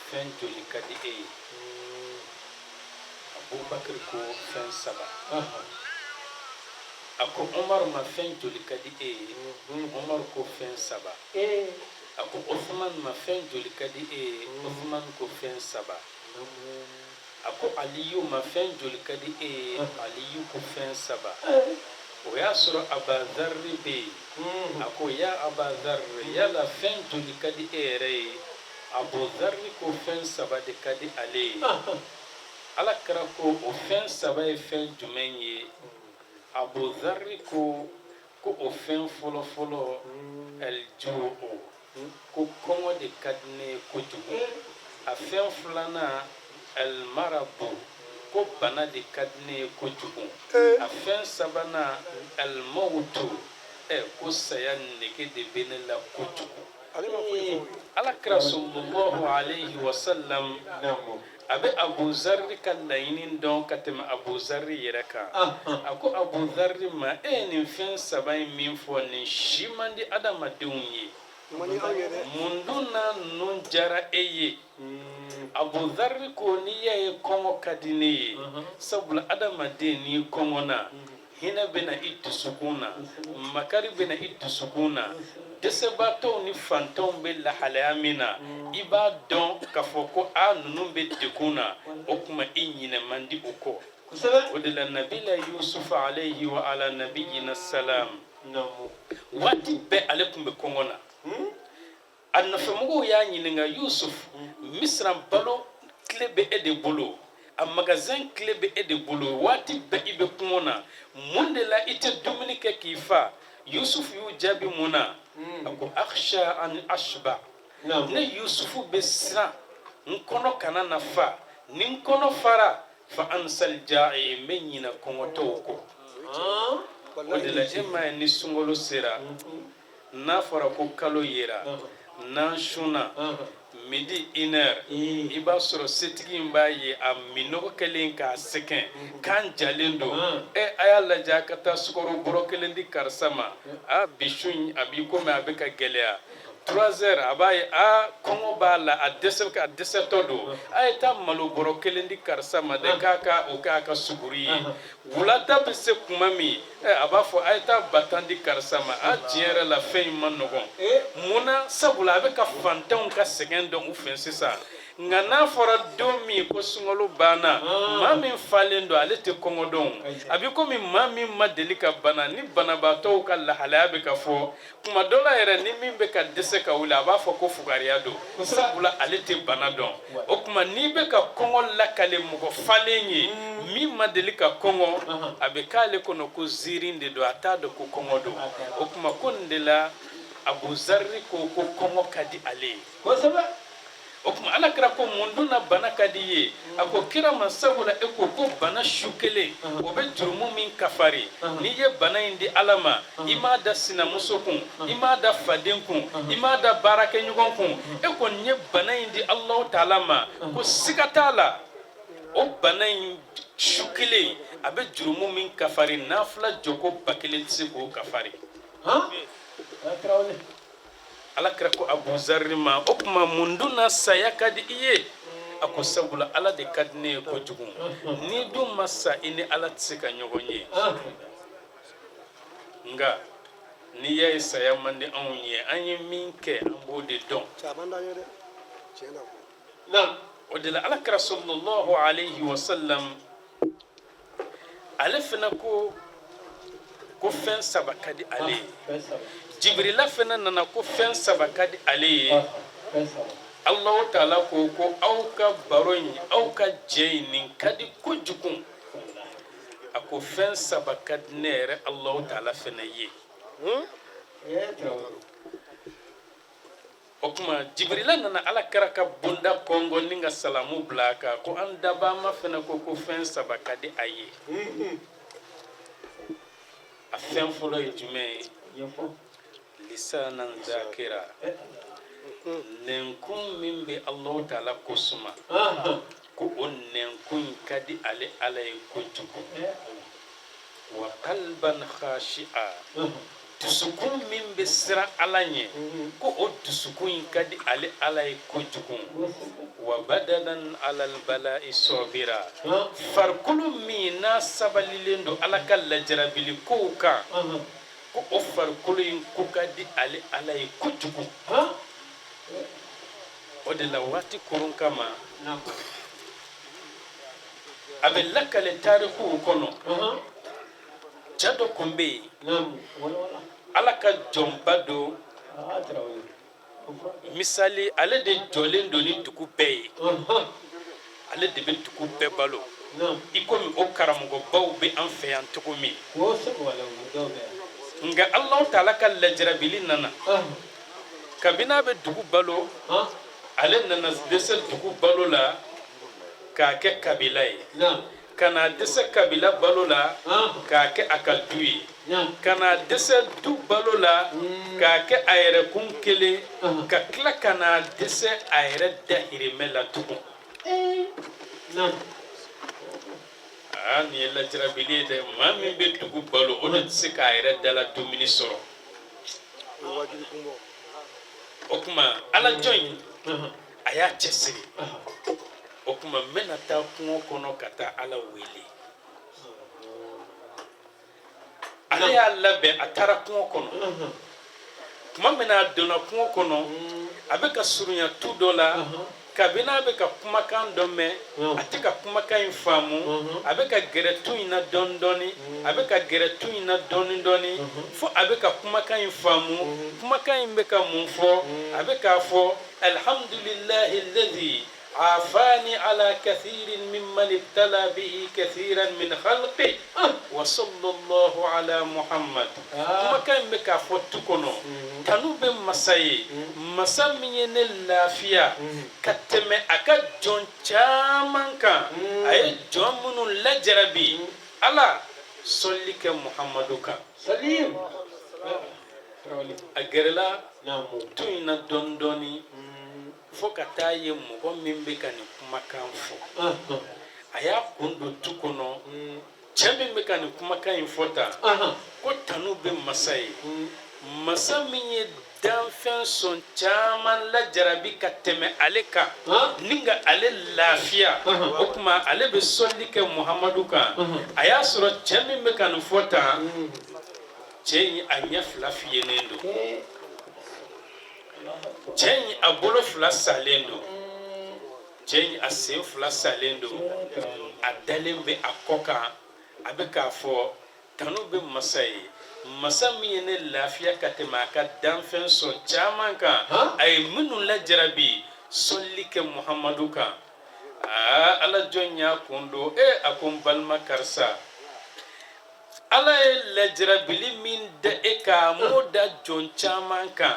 fɛn joli ka di e ye? Abubakiri ko fɛn saba. A ko Umaru ma, fɛn joli ka di e ye? Umaru ko fɛn saba. A ko Osman ma, fɛn joli ka di e ye? Osman ko fɛn saba. A ko Aliyu ma, fɛn joli ka di e ye? Aliyu ko fɛn saba. O y'a sɔrɔ Abazarri bɛ yen. A ko ya Abazarri, yala fɛn joli ka di e yɛrɛ ye? Abuzarri ko fɛn saba de ka di ale ye. Ala kira ko o fɛn saba ye fɛn jumɛn ye? Abuzarri ko ko o fɛn fɔlɔfɔlɔ, alijuu, ko kɔngɔ de ka di ne ye kojugu. A fɛn filanan, alimarabu, ko bana de ka di ne ye kojugu. A fɛn sabanan, alimawutu, ɛ ko saya nege de bɛ ne la kojugu. Ala kira sallallahu alayhi wa sallam a bɛ Abuzarri ka laɲini dɔn ka tɛmɛ Abuzarri yɛrɛ kan. A ko Abuzarri ma, e ye nin fɛn saba in min fɔ, nin si man di adamadenw ye. Mun dun na ninnu diyara e ye? Abuzarri ko n'i y'a ye kɔngɔ ka di ne ye, sabula adamaden n'i kɔngɔna, hinɛ bɛ na i dusukun na, makari bɛ na i dusukun na. Dɛsɛbaatɔw ni fantanw bɛ lahalaya min na, i b'a dɔn k'a fɔ ko a ninnu bɛ degun na. O tuma i ɲinɛ man di o kɔ. O de la nabila Yusufu alayhi wa ala nabiyina salam, waati bɛɛ ale tun bɛ kɔngɔ na. A nɔfɛmɔgɔw y'a ɲininka, Yusuf, Misira balo clé bɛ e de bolo, a magasin clé bɛ e de bolo, waati bɛɛ i bɛ kɔngɔ na, mun de la i tɛ dumuni kɛ k'i fa? Yusuf y'u jaabi mun na? A ko akhsha an ashba, ne Yusufu bɛ siran n kɔnɔ kana na fa. Ni n kɔnɔ fara, fa ansal ja'i, n bɛ ɲinɛ kɔngɔtɔw kɔ. O de la e m'a ye, ni sunkalo sera, n'a fɔra ko kalo yera, n'an sunna midi une heure, i b'a sɔrɔ setigi in b'a ye a minnɔgɔ kɛlen k'a sɛgɛn, kan jalen don. Ɛ, a y'a lajɛ, a ka taa sukaro bɔrɔ kelen di karisa ma. A bi su in a b'i komi a bɛ ka gɛlɛya. 3 heures, a b'a ye a kɔngɔ b'a la, a dɛsɛ, a dɛsɛtɔ don. A ye taa malo bɔrɔ kelen di karisa ma dɛ, k'a ka o k'a ka suguri ye. Wulada bɛ se kuma min, a b'a fɔ a ye taa ba 10 di karisa ma. A tiɲɛ yɛrɛ la, fɛn in man nɔgɔn. Mun na? Sabula a bɛ ka fantanw ka sɛgɛn dɔn u fɛ sisan. Nka n'a fɔra don min ko sunkalo banna, maa min falen don, ale tɛ kɔngɔ dɔn. A bɛ komi maa min ma deli ka bana. Ni banabaatɔw ka lahalaya bɛ ka fɔ kuma dɔ la yɛrɛ, ni min bɛ ka dɛsɛ ka wuli, a b'a fɔ ko fugariya don, sabula ale tɛ bana dɔn. O tuma n'i bɛ ka kɔngɔ lakale mɔgɔ falen ye min ma deli ka kɔngɔ, a bɛ k'ale kɔnɔ ko ziirin de don, a t'a dɔn ko kɔngɔ don. O tuma ko nin de la Abuzarri ko ko kɔngɔ ka di ale ye. O tuma ala kira ko mun dun na bana ka di i ye? A ko kira ma, sabula e ko ko bana su kelen o bɛ jurumu min kafari, n'i ye bana in di ala ma, i m'a da sinamuso kun, i m'a da faden kun, i m'a da baarakɛɲɔgɔn kun, e kɔni ye bana in di Alahu taala ma, ko siga t'a la, o bana in su kelen a bɛ jurumu min kafari, nafila jɔko 1000 tɛ se k'o kafari. Ala kira ko Abuzarri ma, o tuma mun dun na saya ka di i ye? A ko sabula ala de ka di ne ye kojugu. N'i dun ma sa, i ni ala tɛ se ka ɲɔgɔn ye. Nka n'i y'a ye saya man di anw ye, an ye min kɛ, an b'o de dɔn. O de la ala kira sallallahu alayhi wa sallam, ale fana ko ko fɛn saba ka di ale ye. Jibirila fana nana ko fɛn saba ka di ale ye. Alahu taala ko ko aw ka baro in, aw ka jɛ in, nin ka di kojugu. A ko fɛn saba ka di ne yɛrɛ Alahu taala fana ye. O tuma Jibirila nana ala kira ka bonda kɔnkɔn ni ka salamu bila a kan ko an dabama fana ko ko fɛn saba ka di a ye. A fɛn fɔlɔ ye jumɛn ye? Lisanan zakira, nɛnkun min bɛ Alahu taala ko suma, ko o nɛnkun in ka di ale Ala ye kojugu. Wa qalban khashi'a, Dusukun min bɛ siran Ala ɲɛ, ko o dusukun in ka di ale Ala ye kojugu. Wa badanan alal bala'i sabira, farikolo min n'a sabalilen don Ala ka lajarabili kow kan, ko o farikolo in ko ka di ale Ala ye kojugu. O de la waati kurun kama, a bɛ lakale tarikuw kɔnɔ, cɛ dɔ tun bɛ yen, Ala ka jɔnba don. Misali, ale de jɔlen don ni dugu bɛɛ ye, ale de bɛ dugu bɛɛ balo, i komi o karamɔgɔbaw bɛ an fɛ yan cogo min. Nka Alahu taala ka lajarabili nana. Kabini a bɛ dugu balo, ale nana dɛsɛ dugu balo la k'a kɛ kabila ye, ka na dɛsɛ kabila balo la k'a kɛ a ka du ye, ka na dɛsɛ du balo la k'a kɛ a yɛrɛ kun kelen, ka tila ka na dɛsɛ a yɛrɛ dahirimɛ la tugun. Aa, nin ye lajarabili ye dɛ! Maa min bɛ dugu balo, o de tɛ se k'a yɛrɛ dala dumuni sɔrɔ. O tuma ala jɔn in, a y'a cɛsiri. O tuma n bɛna taa kungo kɔnɔ ka taa Ala wele. Ale y'a labɛn, a taara kungo kɔnɔ. Tuma min na a donna kungo kɔnɔ, a bɛ ka surunya tu dɔ la. Kabini a bɛ ka kumakan dɔ mɛn, a tɛ ka kumakan in faamu. A bɛ ka gɛrɛ tu in na dɔɔni dɔɔni, a bɛ ka gɛrɛ tu in na dɔɔni dɔɔni, fo a bɛ ka kumakan in faamu. Kumakan in bɛ ka mun fɔ? A bɛ k'a fɔ: alhamdulillahi alladhi afani ala kathirin mimman ibtala bihi kathiran min khalqi wa sallallahu ala Muhammad. Kumakan in bɛ k'a fɔ tu kɔnɔ: tanu bɛ masa ye, masa min ye ne lafiya ka tɛmɛ a ka jɔn caman kan, a ye jɔn minnu lajarabi. Ala sɔli kɛ Muhammadu kan. A gɛrɛla tu in na dɔɔni dɔɔni fo ka taa ye mɔgɔ min bɛ ka nin kumakan fɔ. A y'a kun don tu kɔnɔ. Cɛ min bɛ ka nin kumakan in fɔ tan, ko tanu bɛ masa ye, masa min ye danfɛn sɔn caman lajarabi ka tɛmɛ ale kan ni ka ale lafiya, o tuma ale bɛ sɔli kɛ Muhamadu kan. A y'a sɔrɔ cɛ min bɛ ka nin fɔ tan, cɛ in a ɲɛ fila fiyennen don, cɛ in a bolo fila salen don, cɛ in a sen fila salen don. A dalen bɛ a kɔ kan, a bɛ k'a fɔ: tanu bɛ masa ye, masa min ye ne lafiya ka tɛmɛ a ka danfɛn sɔn caman kan, a ye minnu lajarabi, sɔli kɛ Muhamadu kan. Aa, ala jɔn y'a kun don. E, a ko: n balima karisa, Ala ye lajarabili min da e kan, a m'o da jɔn caman kan.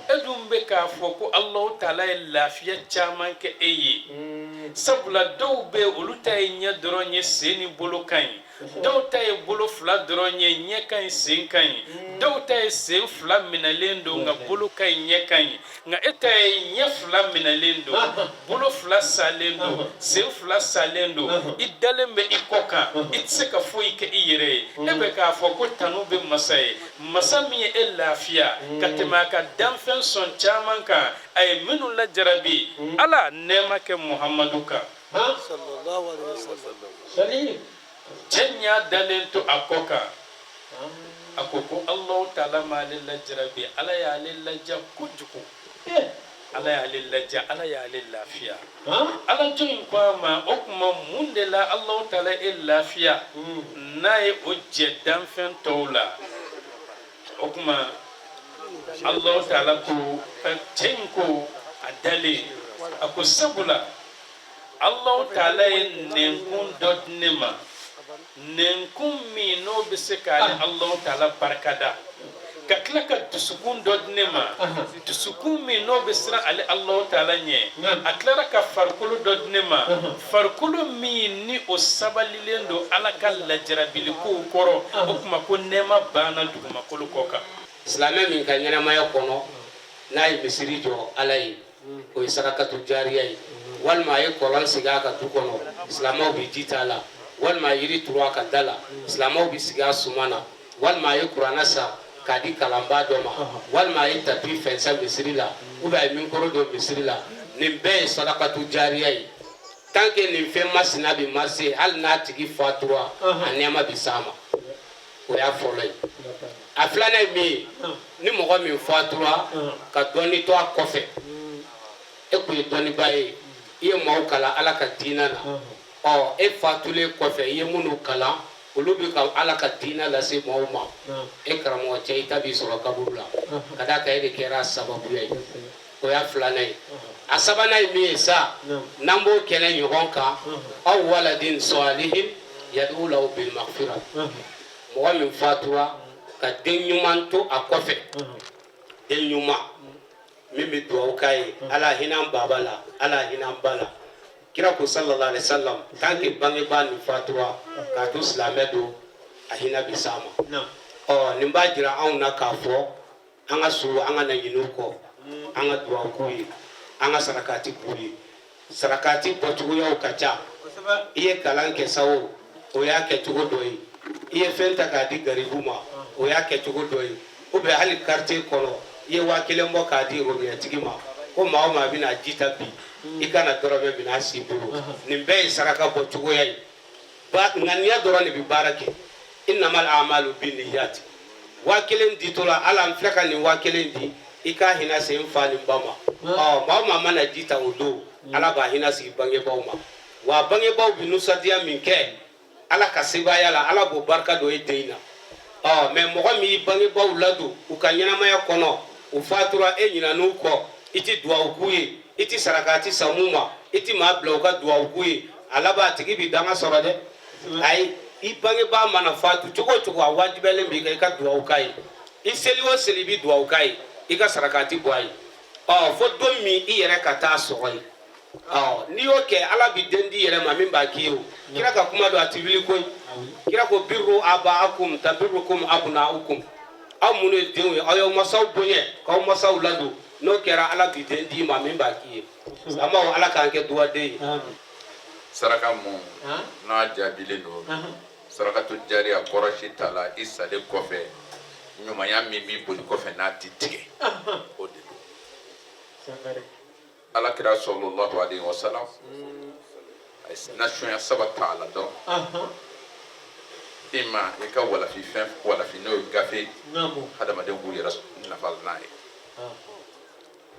E dun bɛ k'a fɔ ko Alahu taala ye lafiya caman kɛ e ye, sabula dɔw bɛ, olu ta ye ɲɛ dɔrɔn ye, sen ni bolo ka ɲi. Dɔw ta ye bolo fila dɔrɔn ye, ɲɛ ka ɲi, sen ka ɲi. Dɔw ta ye sen fila minɛlen don, nka bolo ka ɲi, ɲɛ ka ɲi. Nka e ta ye ɲɛ fila minɛlen don, bolo fila salen don, sen fila salen don, i dalen bɛ i kɔ kan, i tɛ se ka foyi kɛ i yɛrɛ ye. E bɛ k'a fɔ ko tanu bɛ masa ye, masa min ye e lafiya ka tɛmɛ a ka danfɛn sɔn caman kan, a ye minnu lajarabi. Ala nɛɛma kɛ Muhamadu kan. Cɛ in y'a dalen to a kɔ kan, a ko ko Alahu taala m'ale lajarabi, Ala y'ale laja kojugu, Ala y'ale laja, Ala y'ale lafiya. Ala jɔn in ko a ma: o tuma mun de la Alahu taala e lafiya n'a ye o jɛ danfɛn tɔw la? O tuma Alahu taala ko, cɛ in ko a dalen, a ko sabula Alahu taala ye nɛnkun dɔ di ne ma, nɛnkun min n'o bɛ se k'ale Alahu taala barikada, ka tila ka dusukun dɔ di ne ma, dusukun min n'o bɛ siran ale Alahu taala ɲɛ. A tilara ka farikolo dɔ di ne ma, farikolo min ni o sabalilen don Ala ka lajarabilikow kɔrɔ. O tuma ko nɛɛma banna dugumakolo kɔ kan. Silamɛ min ka ɲɛnamaya kɔnɔ, n'a ye misiri jɔ Ala ye, o ye sarakatu jariya ye, walima a ye kɔlɔn sigi a ka du kɔnɔ, silamɛw bɛ ji t'a la, walima a yiri turu a ka da la, silamɛw bɛ sigi a suma na, walima a ye kuranɛ san. k'a di kalanbaa dɔ ma walima a ye tapi fɛnsɛn misiri la ou bien a ye mikoro don misiri la nin bɛɛ ye sadakatu jariya ye tant que nin fɛn masina bɛ marcher hali n'a tigi fatura a nɛɛma bɛ s'a ma o y'a fɔlɔ ye a filanan ye min ye ni mɔgɔ min fatura ka dɔnni to a kɔfɛ e kun ye dɔnnibaa ye i ye maaw kalan ala ka diinɛ na ɔ e fatulen kɔfɛ i ye minnu kalan olu bɛ ka ala ka diinɛ lase maaw ma e karamɔgɔ cɛ i ta b'i sɔrɔ kaburu la ka d'a kan e de kɛra a sababuya ye o y'a filanan ye a sabanan ye min ye sa n'an b'o kɛnɛ ɲɔgɔn kan aw waladin salihin yad'u lahu bil maghfira mɔgɔ min fatura ka den ɲuman to a kɔfɛ den ɲuman min bɛ dugawu k'a ye ala hinɛ an baba la ala hinɛ an ba la kira ko sallallahu alaihi wasallam tant que bangebaa nin fatura k'a to silamɛ don a hinɛ bɛ s'a ma ɔ nin b'a jira anw na k'a fɔ an ka so an kana ɲinɛ u kɔ an ka dugawu k'u ye an ka sarakati b'u ye sarakati bɔcogoyaw ka ca i ye kalan kɛ sa o o y'a kɛcogo dɔ ye i ye fɛn ta k'a di garibu ma o y'a kɛcogo dɔ ye ou bien hali quartier kɔnɔ i ye 1000 bɔ k'a di robinɛtigi ma ko maa o maa bɛna ji ta bi i kana dɔrɔmɛ minɛ a si bolo nin bɛɛ ye saraka bɔ cogoya ye ba ŋaniya dɔrɔn de bɛ baara kɛ innamal a'malu binniyati 1000 ditɔ la ala n filɛ ka nin 1000 di i k'a hinɛ se n fa ni n ba ma ɔ maa o maa mana ji ta o don ala b'a hinɛ sigi bangebaaw ma wa bangebaaw bɛ nisɔndiya min kɛ ala ka sebaaya la ala b'o barika don e den na ɔ mais mɔgɔ min y'i bangebaaw ladon u ka ɲɛnamaya kɔnɔ u fatura e ɲinan'u kɔ i ti duwawu k'u ye i ti sarakati san u ma i ti maa bila u ka duwawu k'u ye a laban a tigi bi danga sɔrɔ dɛ ayi i bangebaa mana fatu cogo o cogo a wajibiyalen b'i kan i ka duwawu k'a ye i seli o seli i bi duwawu k'a ye i ka sarakati bɔ a ye ɔ fo don min i yɛrɛ ka taa sɔrɔ yen ɔ n'i y'o kɛ ala bi den di yɛrɛ ma min b'a k'i ye o kira ka kuma don a ti wuli koyi kira ko birru abaakum tabirrukum abnaukum aw minnu ye denw ye aw y'aw masaw bonya k'aw masaw ladon n'o kɛra ala bi den d'i ma min b'a k'i ye silamɛw ala k'an kɛ duwaden ye saraka mun n'a jaabilen don sarakatu jariya kɔrɔ si t'a la i salen kɔfɛ ɲumanya min b'i boli kɔfɛ n'a ti tigɛ o de don ala kira sallallahu alaihi wasallam a ye nasunya saba ta a la dɔrɔn i ma i ka walafi fɛn walafi n'o ye gafe hadamadenw k'u yɛrɛ nafa n'a ye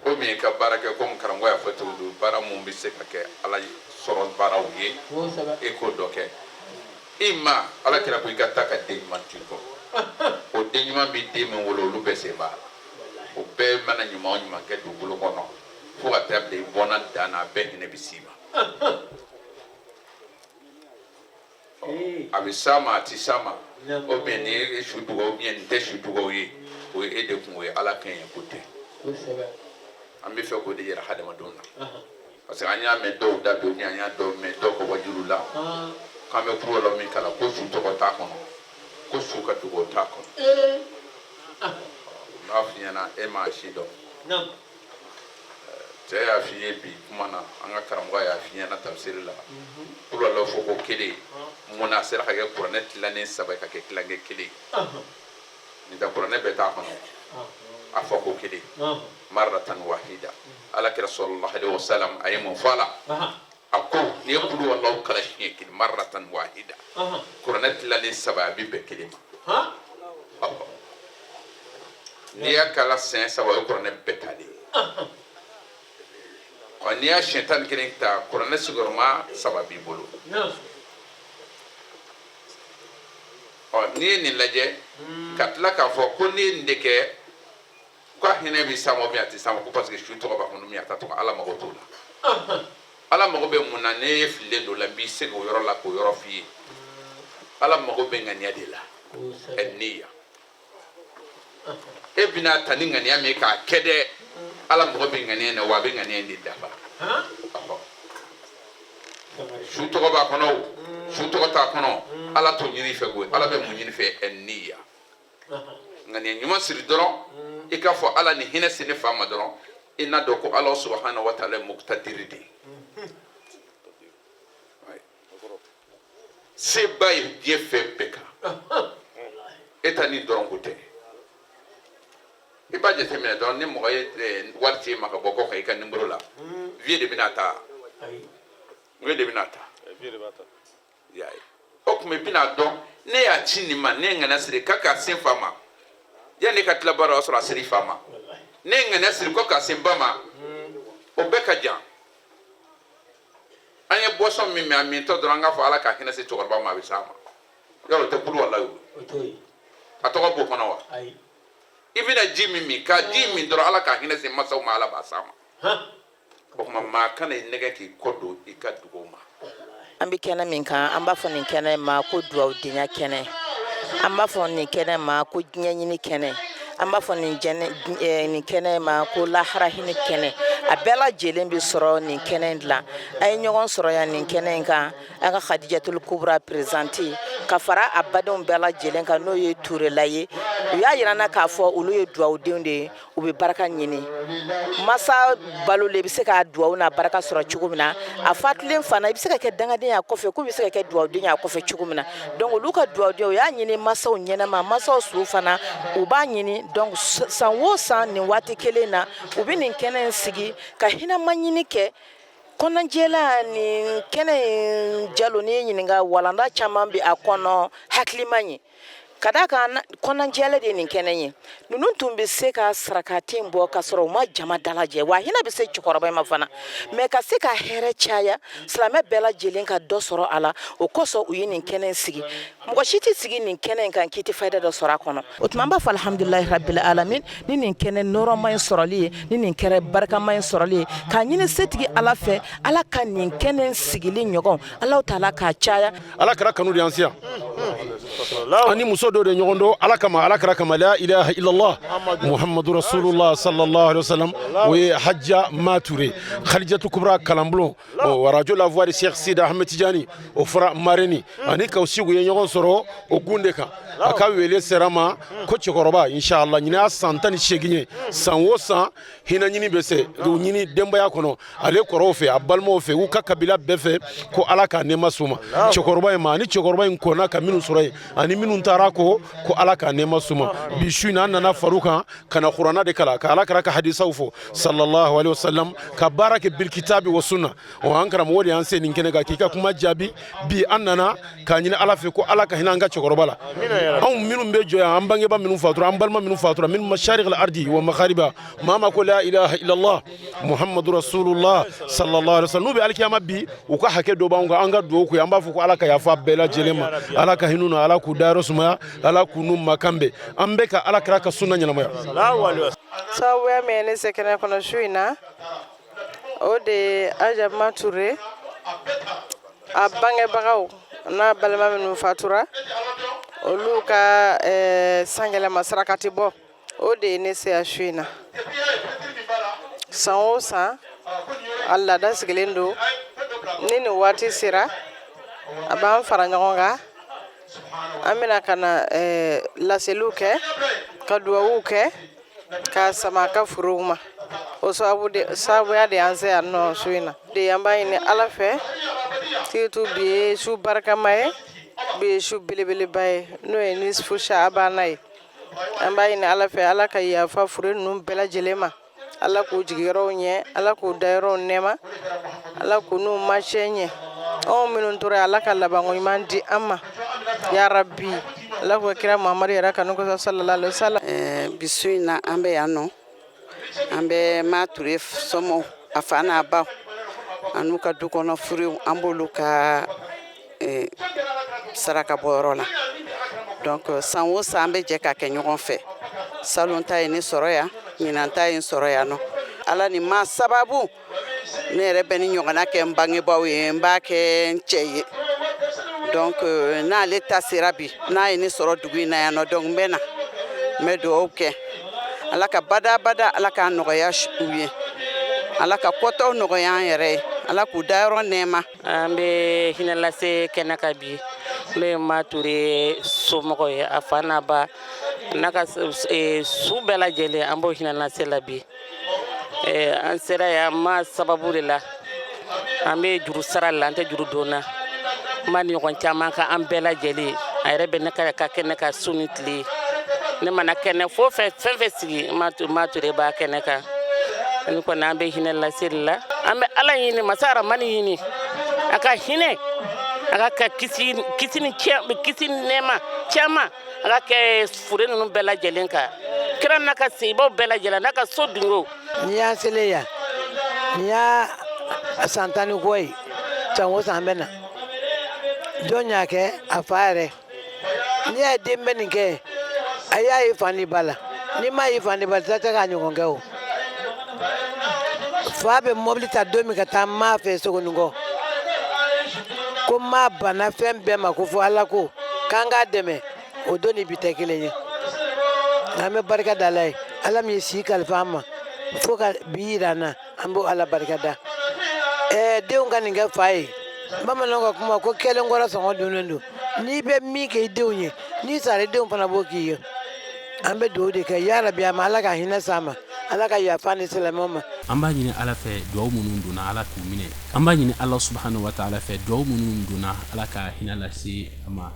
komi i ka baara kɛ komi karamɔgɔ y'a fɔ cogo don baara mun bɛ se ka kɛ ala sɔrɔ baaraw ye e k'o dɔ kɛ i ma ala kira ko i ka taa ka den ɲuman to i kɔ o den ɲuman bɛ den min wolo olu bɛɛ sen b'a la o bɛɛ mana ɲuman o ɲuman kɛ dugukolo kɔnɔ fo ka taa bila i bɔnna dan na a bɛɛ hinɛ bɛ s'i ma a bɛ s'a ma a tɛ s'a ma ou bien nin ye su dugawu ou bien nin tɛ su dugawu ye o ye e de kunko ye ala ka ɲɛ ko tɛ an bɛ fɛ k'o de yira hadamadenw na parce que an y'a mɛn dɔw da bi ou bien an y'a dɔw mɛn dɔw ka wajulu la k'an bɛ kuluwala min kalan ko su tɔgɔ t'a kɔnɔ ko su ka dugawu t'a kɔnɔ n b'a f'i ɲɛna e m'a si dɔn cɛ y'a f'i ye bi kuma na an ka karamɔgɔ y'a f'i ɲɛna tafsiri la kuluwala fɔ ko kelen mun na a sera ka kɛ kuranɛ tilannen saba ye ka kɛ tilankɛ kelen nin tɛ kuranɛ bɛɛ t'a kɔnɔ a fɔ ko kelen maratan wahida ala kira sallallahu alaihi wasallam a ye mun fɔ a la a ko n'i ye kulu walaw kalan siɲɛ kelen maratan wahida kuranɛ tilalen saba a bɛ bɛn kelen ma n'i y'a kalan siɲɛ saba o ye kuranɛ bɛɛ talen ye ɔ n'i y'a siɲɛ 11 ta kuranɛ sigiyɔrɔma saba b'i bolo ɔ n'i ye nin lajɛ ka tila k'a fɔ ko n'i ye nin de kɛ ko a hinɛ bɛ s'a ma ou bien a tɛ s'a ma ko parce que su tɔgɔ b'a kɔnɔ min a ta tɔgɔ ala mago t'o la ala mago bɛ mun na n'e fililen don la n b'i segin o yɔrɔ la k'o yɔrɔ f'i ye ala mago bɛ ŋaniya de la ɛ niya e bɛna ta ni ŋaniya min ye k'a kɛ dɛ ala mago bɛ ŋaniya in na wa a bɛ ŋaniya in de dafa su tɔgɔ b'a kɔnɔ o su tɔgɔ t'a kɔnɔ ala t'o ɲini i fɛ koyi ala bɛ mun ɲini i fɛ ɛ niya ŋaniya ɲuman siri dɔrɔn i k'a fɔ ala ni hinɛ se ne fa ma dɔrɔn i n'a dɔn ko ala subahana wa taala ye mukutadiri de ye seba ye diɲɛ fɛn bɛɛ kan e ta ni dɔrɔn ko tɛ I b'a jateminɛ dɔrɔn, ni mɔgɔ ye wari ci i ma ka bɔ kɔ kan i ka nimoro la, vieux de bɛna ta, vieux de bɛna ta. I y'a ye, o tuma i bɛna dɔn ne y'a ci nin ma, ne ye ŋaniya siri k'a ka se n fa ma. Yanni e ka tila baara, o y'a sɔrɔ a sera i fa ma. Ne ye ŋaniya siri ko k'a se n ba ma, o bɛɛ ka jan. An ye boisson min min, a mintɔ dɔrɔn an k'a fɔ ala ka hinɛ se cɛkɔrɔba ma, a bɛ s'a ma. Yɔrɔ o tɛ kulu walayi o, a tɔgɔ b'o kɔnɔ wa? I bɛna ji min min, ka ji min dɔrɔn, ala ka hinɛ se masaw ma, ala b'a s'a ma. O tuma maa kana i nɛgɛ k'i kɔ don i ka dugawu ma. An bɛ kɛnɛ min kan, an b'a fɔ nin kɛnɛ ma ko dugawudenya kɛnɛ, an b'a fɔ nin kɛnɛ ma ko diɲɛɲini kɛnɛ, an b'a fɔ nin kɛnɛ ma ko lahara hinɛ kɛnɛ. A bɛɛ lajɛlen bɛ sɔrɔ nin kɛnɛ in dilan. An ye ɲɔgɔn sɔrɔ yan nin kɛnɛ in kan, an ka Khadijatul Kubra présidente ka fara a badenw bɛɛ lajɛlen kan, n'o ye Turela ye. U y'a yira n na k'a fɔ olu ye dugawudenw de ye, u bɛ barika ɲini. Masa balolen, i bɛ se k'a dugawu n'a barika sɔrɔ cogo min na, a fatulen fana, i bɛ se ka kɛ dangaden y'a kɔfɛ, k'u bɛ se ka kɛ dugawuden y'a kɔfɛ cogo min na. Donc olu ka dugawuden, u y'a ɲini masaw ɲɛnama, masaw su fana u b'a ɲini. Donc san o san nin waati kelen na, u bɛ nin kɛnɛ in sigi ka hinɛma ɲini kɛ kɔnɔjɛla. Nin kɛnɛ in, Jalo, n'i ye ɲininka, walanda caman bɛ a kɔnɔ, hakilima ye ka d'a kan kɔnɔjɛla de ye nin kɛnɛ ye. Ninnu tun bɛ se ka sarakati bɔ ka sɔrɔ u ma jama dalajɛ, wa hinɛ bɛ se cɛkɔrɔba in ma fana, mais ka se ka hɛrɛ caya, silamɛ bɛɛ lajɛlen ka dɔ sɔrɔ a la, o kosɔn u ye nin kɛnɛ in sigi. Mɔgɔ si tɛ sigi nin kɛnɛ in kan k'i tɛ fayida dɔ sɔrɔ a kɔnɔ. O tuma an b'a fɔ alihamudulilayi rabili alamin ni nin kɛnɛ nɔrɔma in sɔrɔli ye, ni nin kɛnɛ barikama in sɔrɔli ye, k'a ɲini setigi Ala fɛ, Ala ka nin kɛnɛ in sigili ɲɔgɔn, Alahu taala k'a caya. Ala kira kanu de y'an se yan. Ani muso dɔ de ɲɔgɔn dɔn Ala kama, Ala kira kama, la ilaha illallah Muhammadu rasulullah sallallahu alaihi wasallam. O ye Hajja Mature, Khadijatu Kubra kalanbulon o radio La Voix de Cheikh Sidi Ahmed Tijani, o fɔra mareni ani Kawusigu ye ɲɔgɔn sɔrɔ o gun de kan. A ka wele sera ma ko cɛkɔrɔba, inshallah ɲinɛ y'a san 18 ye. San o san hinɛ ɲini bɛ se o ɲini denbaya kɔnɔ, ale kɔrɔw fɛ, a balimaw fɛ, u ka kabila bɛɛ fɛ, ko Ala k'a nɛɛma s'u ma cɛkɔrɔba in ma, ani cɛkɔrɔba in kɔnna ka minnu sɔrɔ yen, ani minnu taara ko Ala k'a nɛɛma s'u ma. Bi su in na, an nana far'u kan ka na kuranna de kalan, ka Ala kira ka hadisaw fɔ sallallahu alaihi wasallam, ka baara kɛ bilkitabi wa sunna. O an karamɔgɔ de y'an se nin kɛnɛ kan k'i ka kuma jaabi. Bi an nana k'a ɲini Ala fɛ ko Ala ka hinɛ an ka cɛkɔrɔba la. Anw minnu bɛ jɔ yan, an bangeba minnu fatura, an balima minnu fatura, minnu mashariki al-ardi wa maghariba, maa ma ko la ilaha illallah Muhammadu rasulullah sallallahu alaihi wasallam, n'u bɛ alikiyama bi, u ka hakɛ dɔ b'anw kan, an ka dugawu k'u ye. An b'a fɔ ko Ala ka yafa bɛɛ lajɛlen ma, Ala ka hinɛ u na, Ala k'u dayɔrɔ sumaya, Ala k'u n'u makan bɛn. An bɛ ka Ala kira ka sunna ɲɛnamaya. Sababuya min ye ne se kɛnɛ kɔnɔ su in na, o de ye Aja Mature a bangebagaw n'a balima minnu fatura, olu ka sanyɛlɛma sarakati bɔ, o de ye ne se yan su in na. San o san, a laada sigilen don, ni nin waati sera, a b'an fara ɲɔgɔn kan, an bɛna ka na laseliw kɛ, ka duwawuw kɛ, ka sama ka furew ma. O sababu de sababuya de y'an se yan nɔ su in na de. An b'a ɲini Ala fɛ, surtout bi ye su barikama ye, bi ye su belebeleba ye, n'o ye nisfu shaabana ye. An b'a ɲini Ala fɛ, Ala ka yafa fure ninnu bɛɛ lajɛlen ma, Ala k'u jigiyɔrɔw ɲɛ, Ala k'u dayɔrɔw nɛɛma, Ala k'u n'u macɛ ɲɛ. Anw minnu tora, Ala ka labanko ɲuman di an ma, ya rabi. Ala k'o kira Muhamadu yɛrɛ kanu kosɔn, sallallahu alaihi wasallam. Bi su in na, an bɛ yan nɔ, an bɛ Mature somɔw, a fa n'a ba an'u ka du kɔnɔ furew, an b'olu ka saraka bɔyɔrɔ la. Donc san o san, an bɛ jɛ ka kɛ ɲɔgɔn fɛ. Salon ta ye ne sɔrɔ yan, ɲinan ta ye n sɔrɔ yan nɔ. Ala ni ma sababu, ne yɛrɛ bɛ ni ɲɔgɔnna kɛ n bangebaaw ye, n b'a kɛ n cɛ ye. Donc n'ale ta sera bi, n'a ye ne sɔrɔ dugu in na yan nɔ, donc n bɛ na, n bɛ dugawu kɛ, Ala ka badabada, Ala k'a nɔgɔya u ye, Ala ka kɔtɔw nɔgɔya an yɛrɛ ye, Ala k'u dayɔrɔ nɛɛma. An bɛ hinɛ lase kɛnɛ kan bi, n'o ye Mature somɔgɔw ye, a fa n'a ba n'a ka su bɛɛ lajɛlen, an b'o hinɛ lase la bi. An sera yan ma sababu de la, an bɛ juru sara la, an tɛ juru don na ma ni ɲɔgɔn caman kan an bɛɛ lajɛlen. A yɛrɛ bɛ ne ka kɛ ne ka su ni tile. Ne mana kɛnɛ fo fɛn fɛn fɛn sigi, Ma Ture b'a kɛnɛ kan. Ni kɔni an bɛ hinɛ laseli la, an bɛ Ala ɲini, masa Aramani ɲini, a ka hinɛ, a ka ka kisi, kisi ni cɛ, kisi ni nɛɛma caman, a ka kɛ fure ninnu bɛɛ lajɛlen kan, kira n'a ka seyibaw bɛɛ lajɛlen n'a ka so dungo. N'i y'an selen yan, nin y'a san 10 ni kɔ ye. San o san an bɛ na. Jɔn y'a kɛ? A fa yɛrɛ. N'i y'a ye den bɛ nin kɛ, a y'a ye fa ni ba la. N'i m'a ye fa ni ba la, i tɛ se k'a ɲɔgɔn kɛ. O fa bɛ mɔbili ta don min ka taa maa fɛ Sogonikɔ, ko maa banna fɛn bɛɛ ma, ko fo Ala ko k'an k'a dɛmɛ, o don ni bi tɛ kelen ye. An bɛ barika da Ala ye, Ala min ye si kalifa an ma fo ka bi yira an na, an b'o Ala barika da. Ɛɛ, denw ka nin kɛ fa ye, bamananw ka kuma ko kɛlen kɔrɔ sɔngɔ dunnen don. N'i bɛ min kɛ i denw ye, n'i sara, i denw fana b'o k'i ye. An bɛ dugawu de kɛ, yarabi a ma, Ala ka hinɛ s'a ma, Ala ka yafa ni silamɛw ma. An b'a ɲini Ala fɛ, duwawu minnu donna, Ala k'u minɛ. An b'a ɲini Ala subahana wa taala fɛ, duwawu minnu donna, Ala ka hinɛ lase a ma.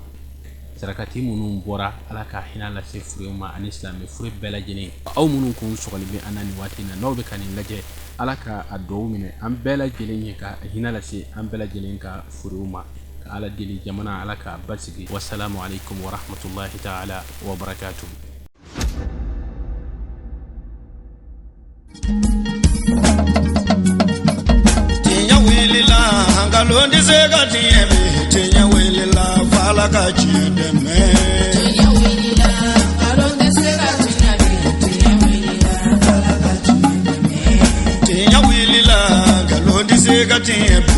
Sarakati minnu bɔra, Ala ka hinɛ lase furew ma ani silamɛ fure bɛɛ lajɛlen. Aw minnu kun sɔgɔlen bɛ an na nin waati in na, n'aw bɛ ka nin lajɛ, Ala ka a duwawu minɛ an bɛɛ lajɛlen ye, ka hinɛ lase an bɛɛ lajɛlen ka furew ma. Ka Ala deli, jamana, Ala ka basigi. Wasalamu alaikum warahmatullahi taala wabarakatuh. Tiɲɛ wulila, nkalon tɛ se ka tiɲɛ bi. Tiɲɛ wulila, f'Ala ka tiɲɛ dɛmɛ. Tiɲɛ wulila, nkalon tɛ se ka tiɲɛ bi. Tiɲɛ wulila, Ala ka tiɲɛ dɛmɛ. Tiɲɛ wulila, nkalon tɛ se ka tiɲɛ bi.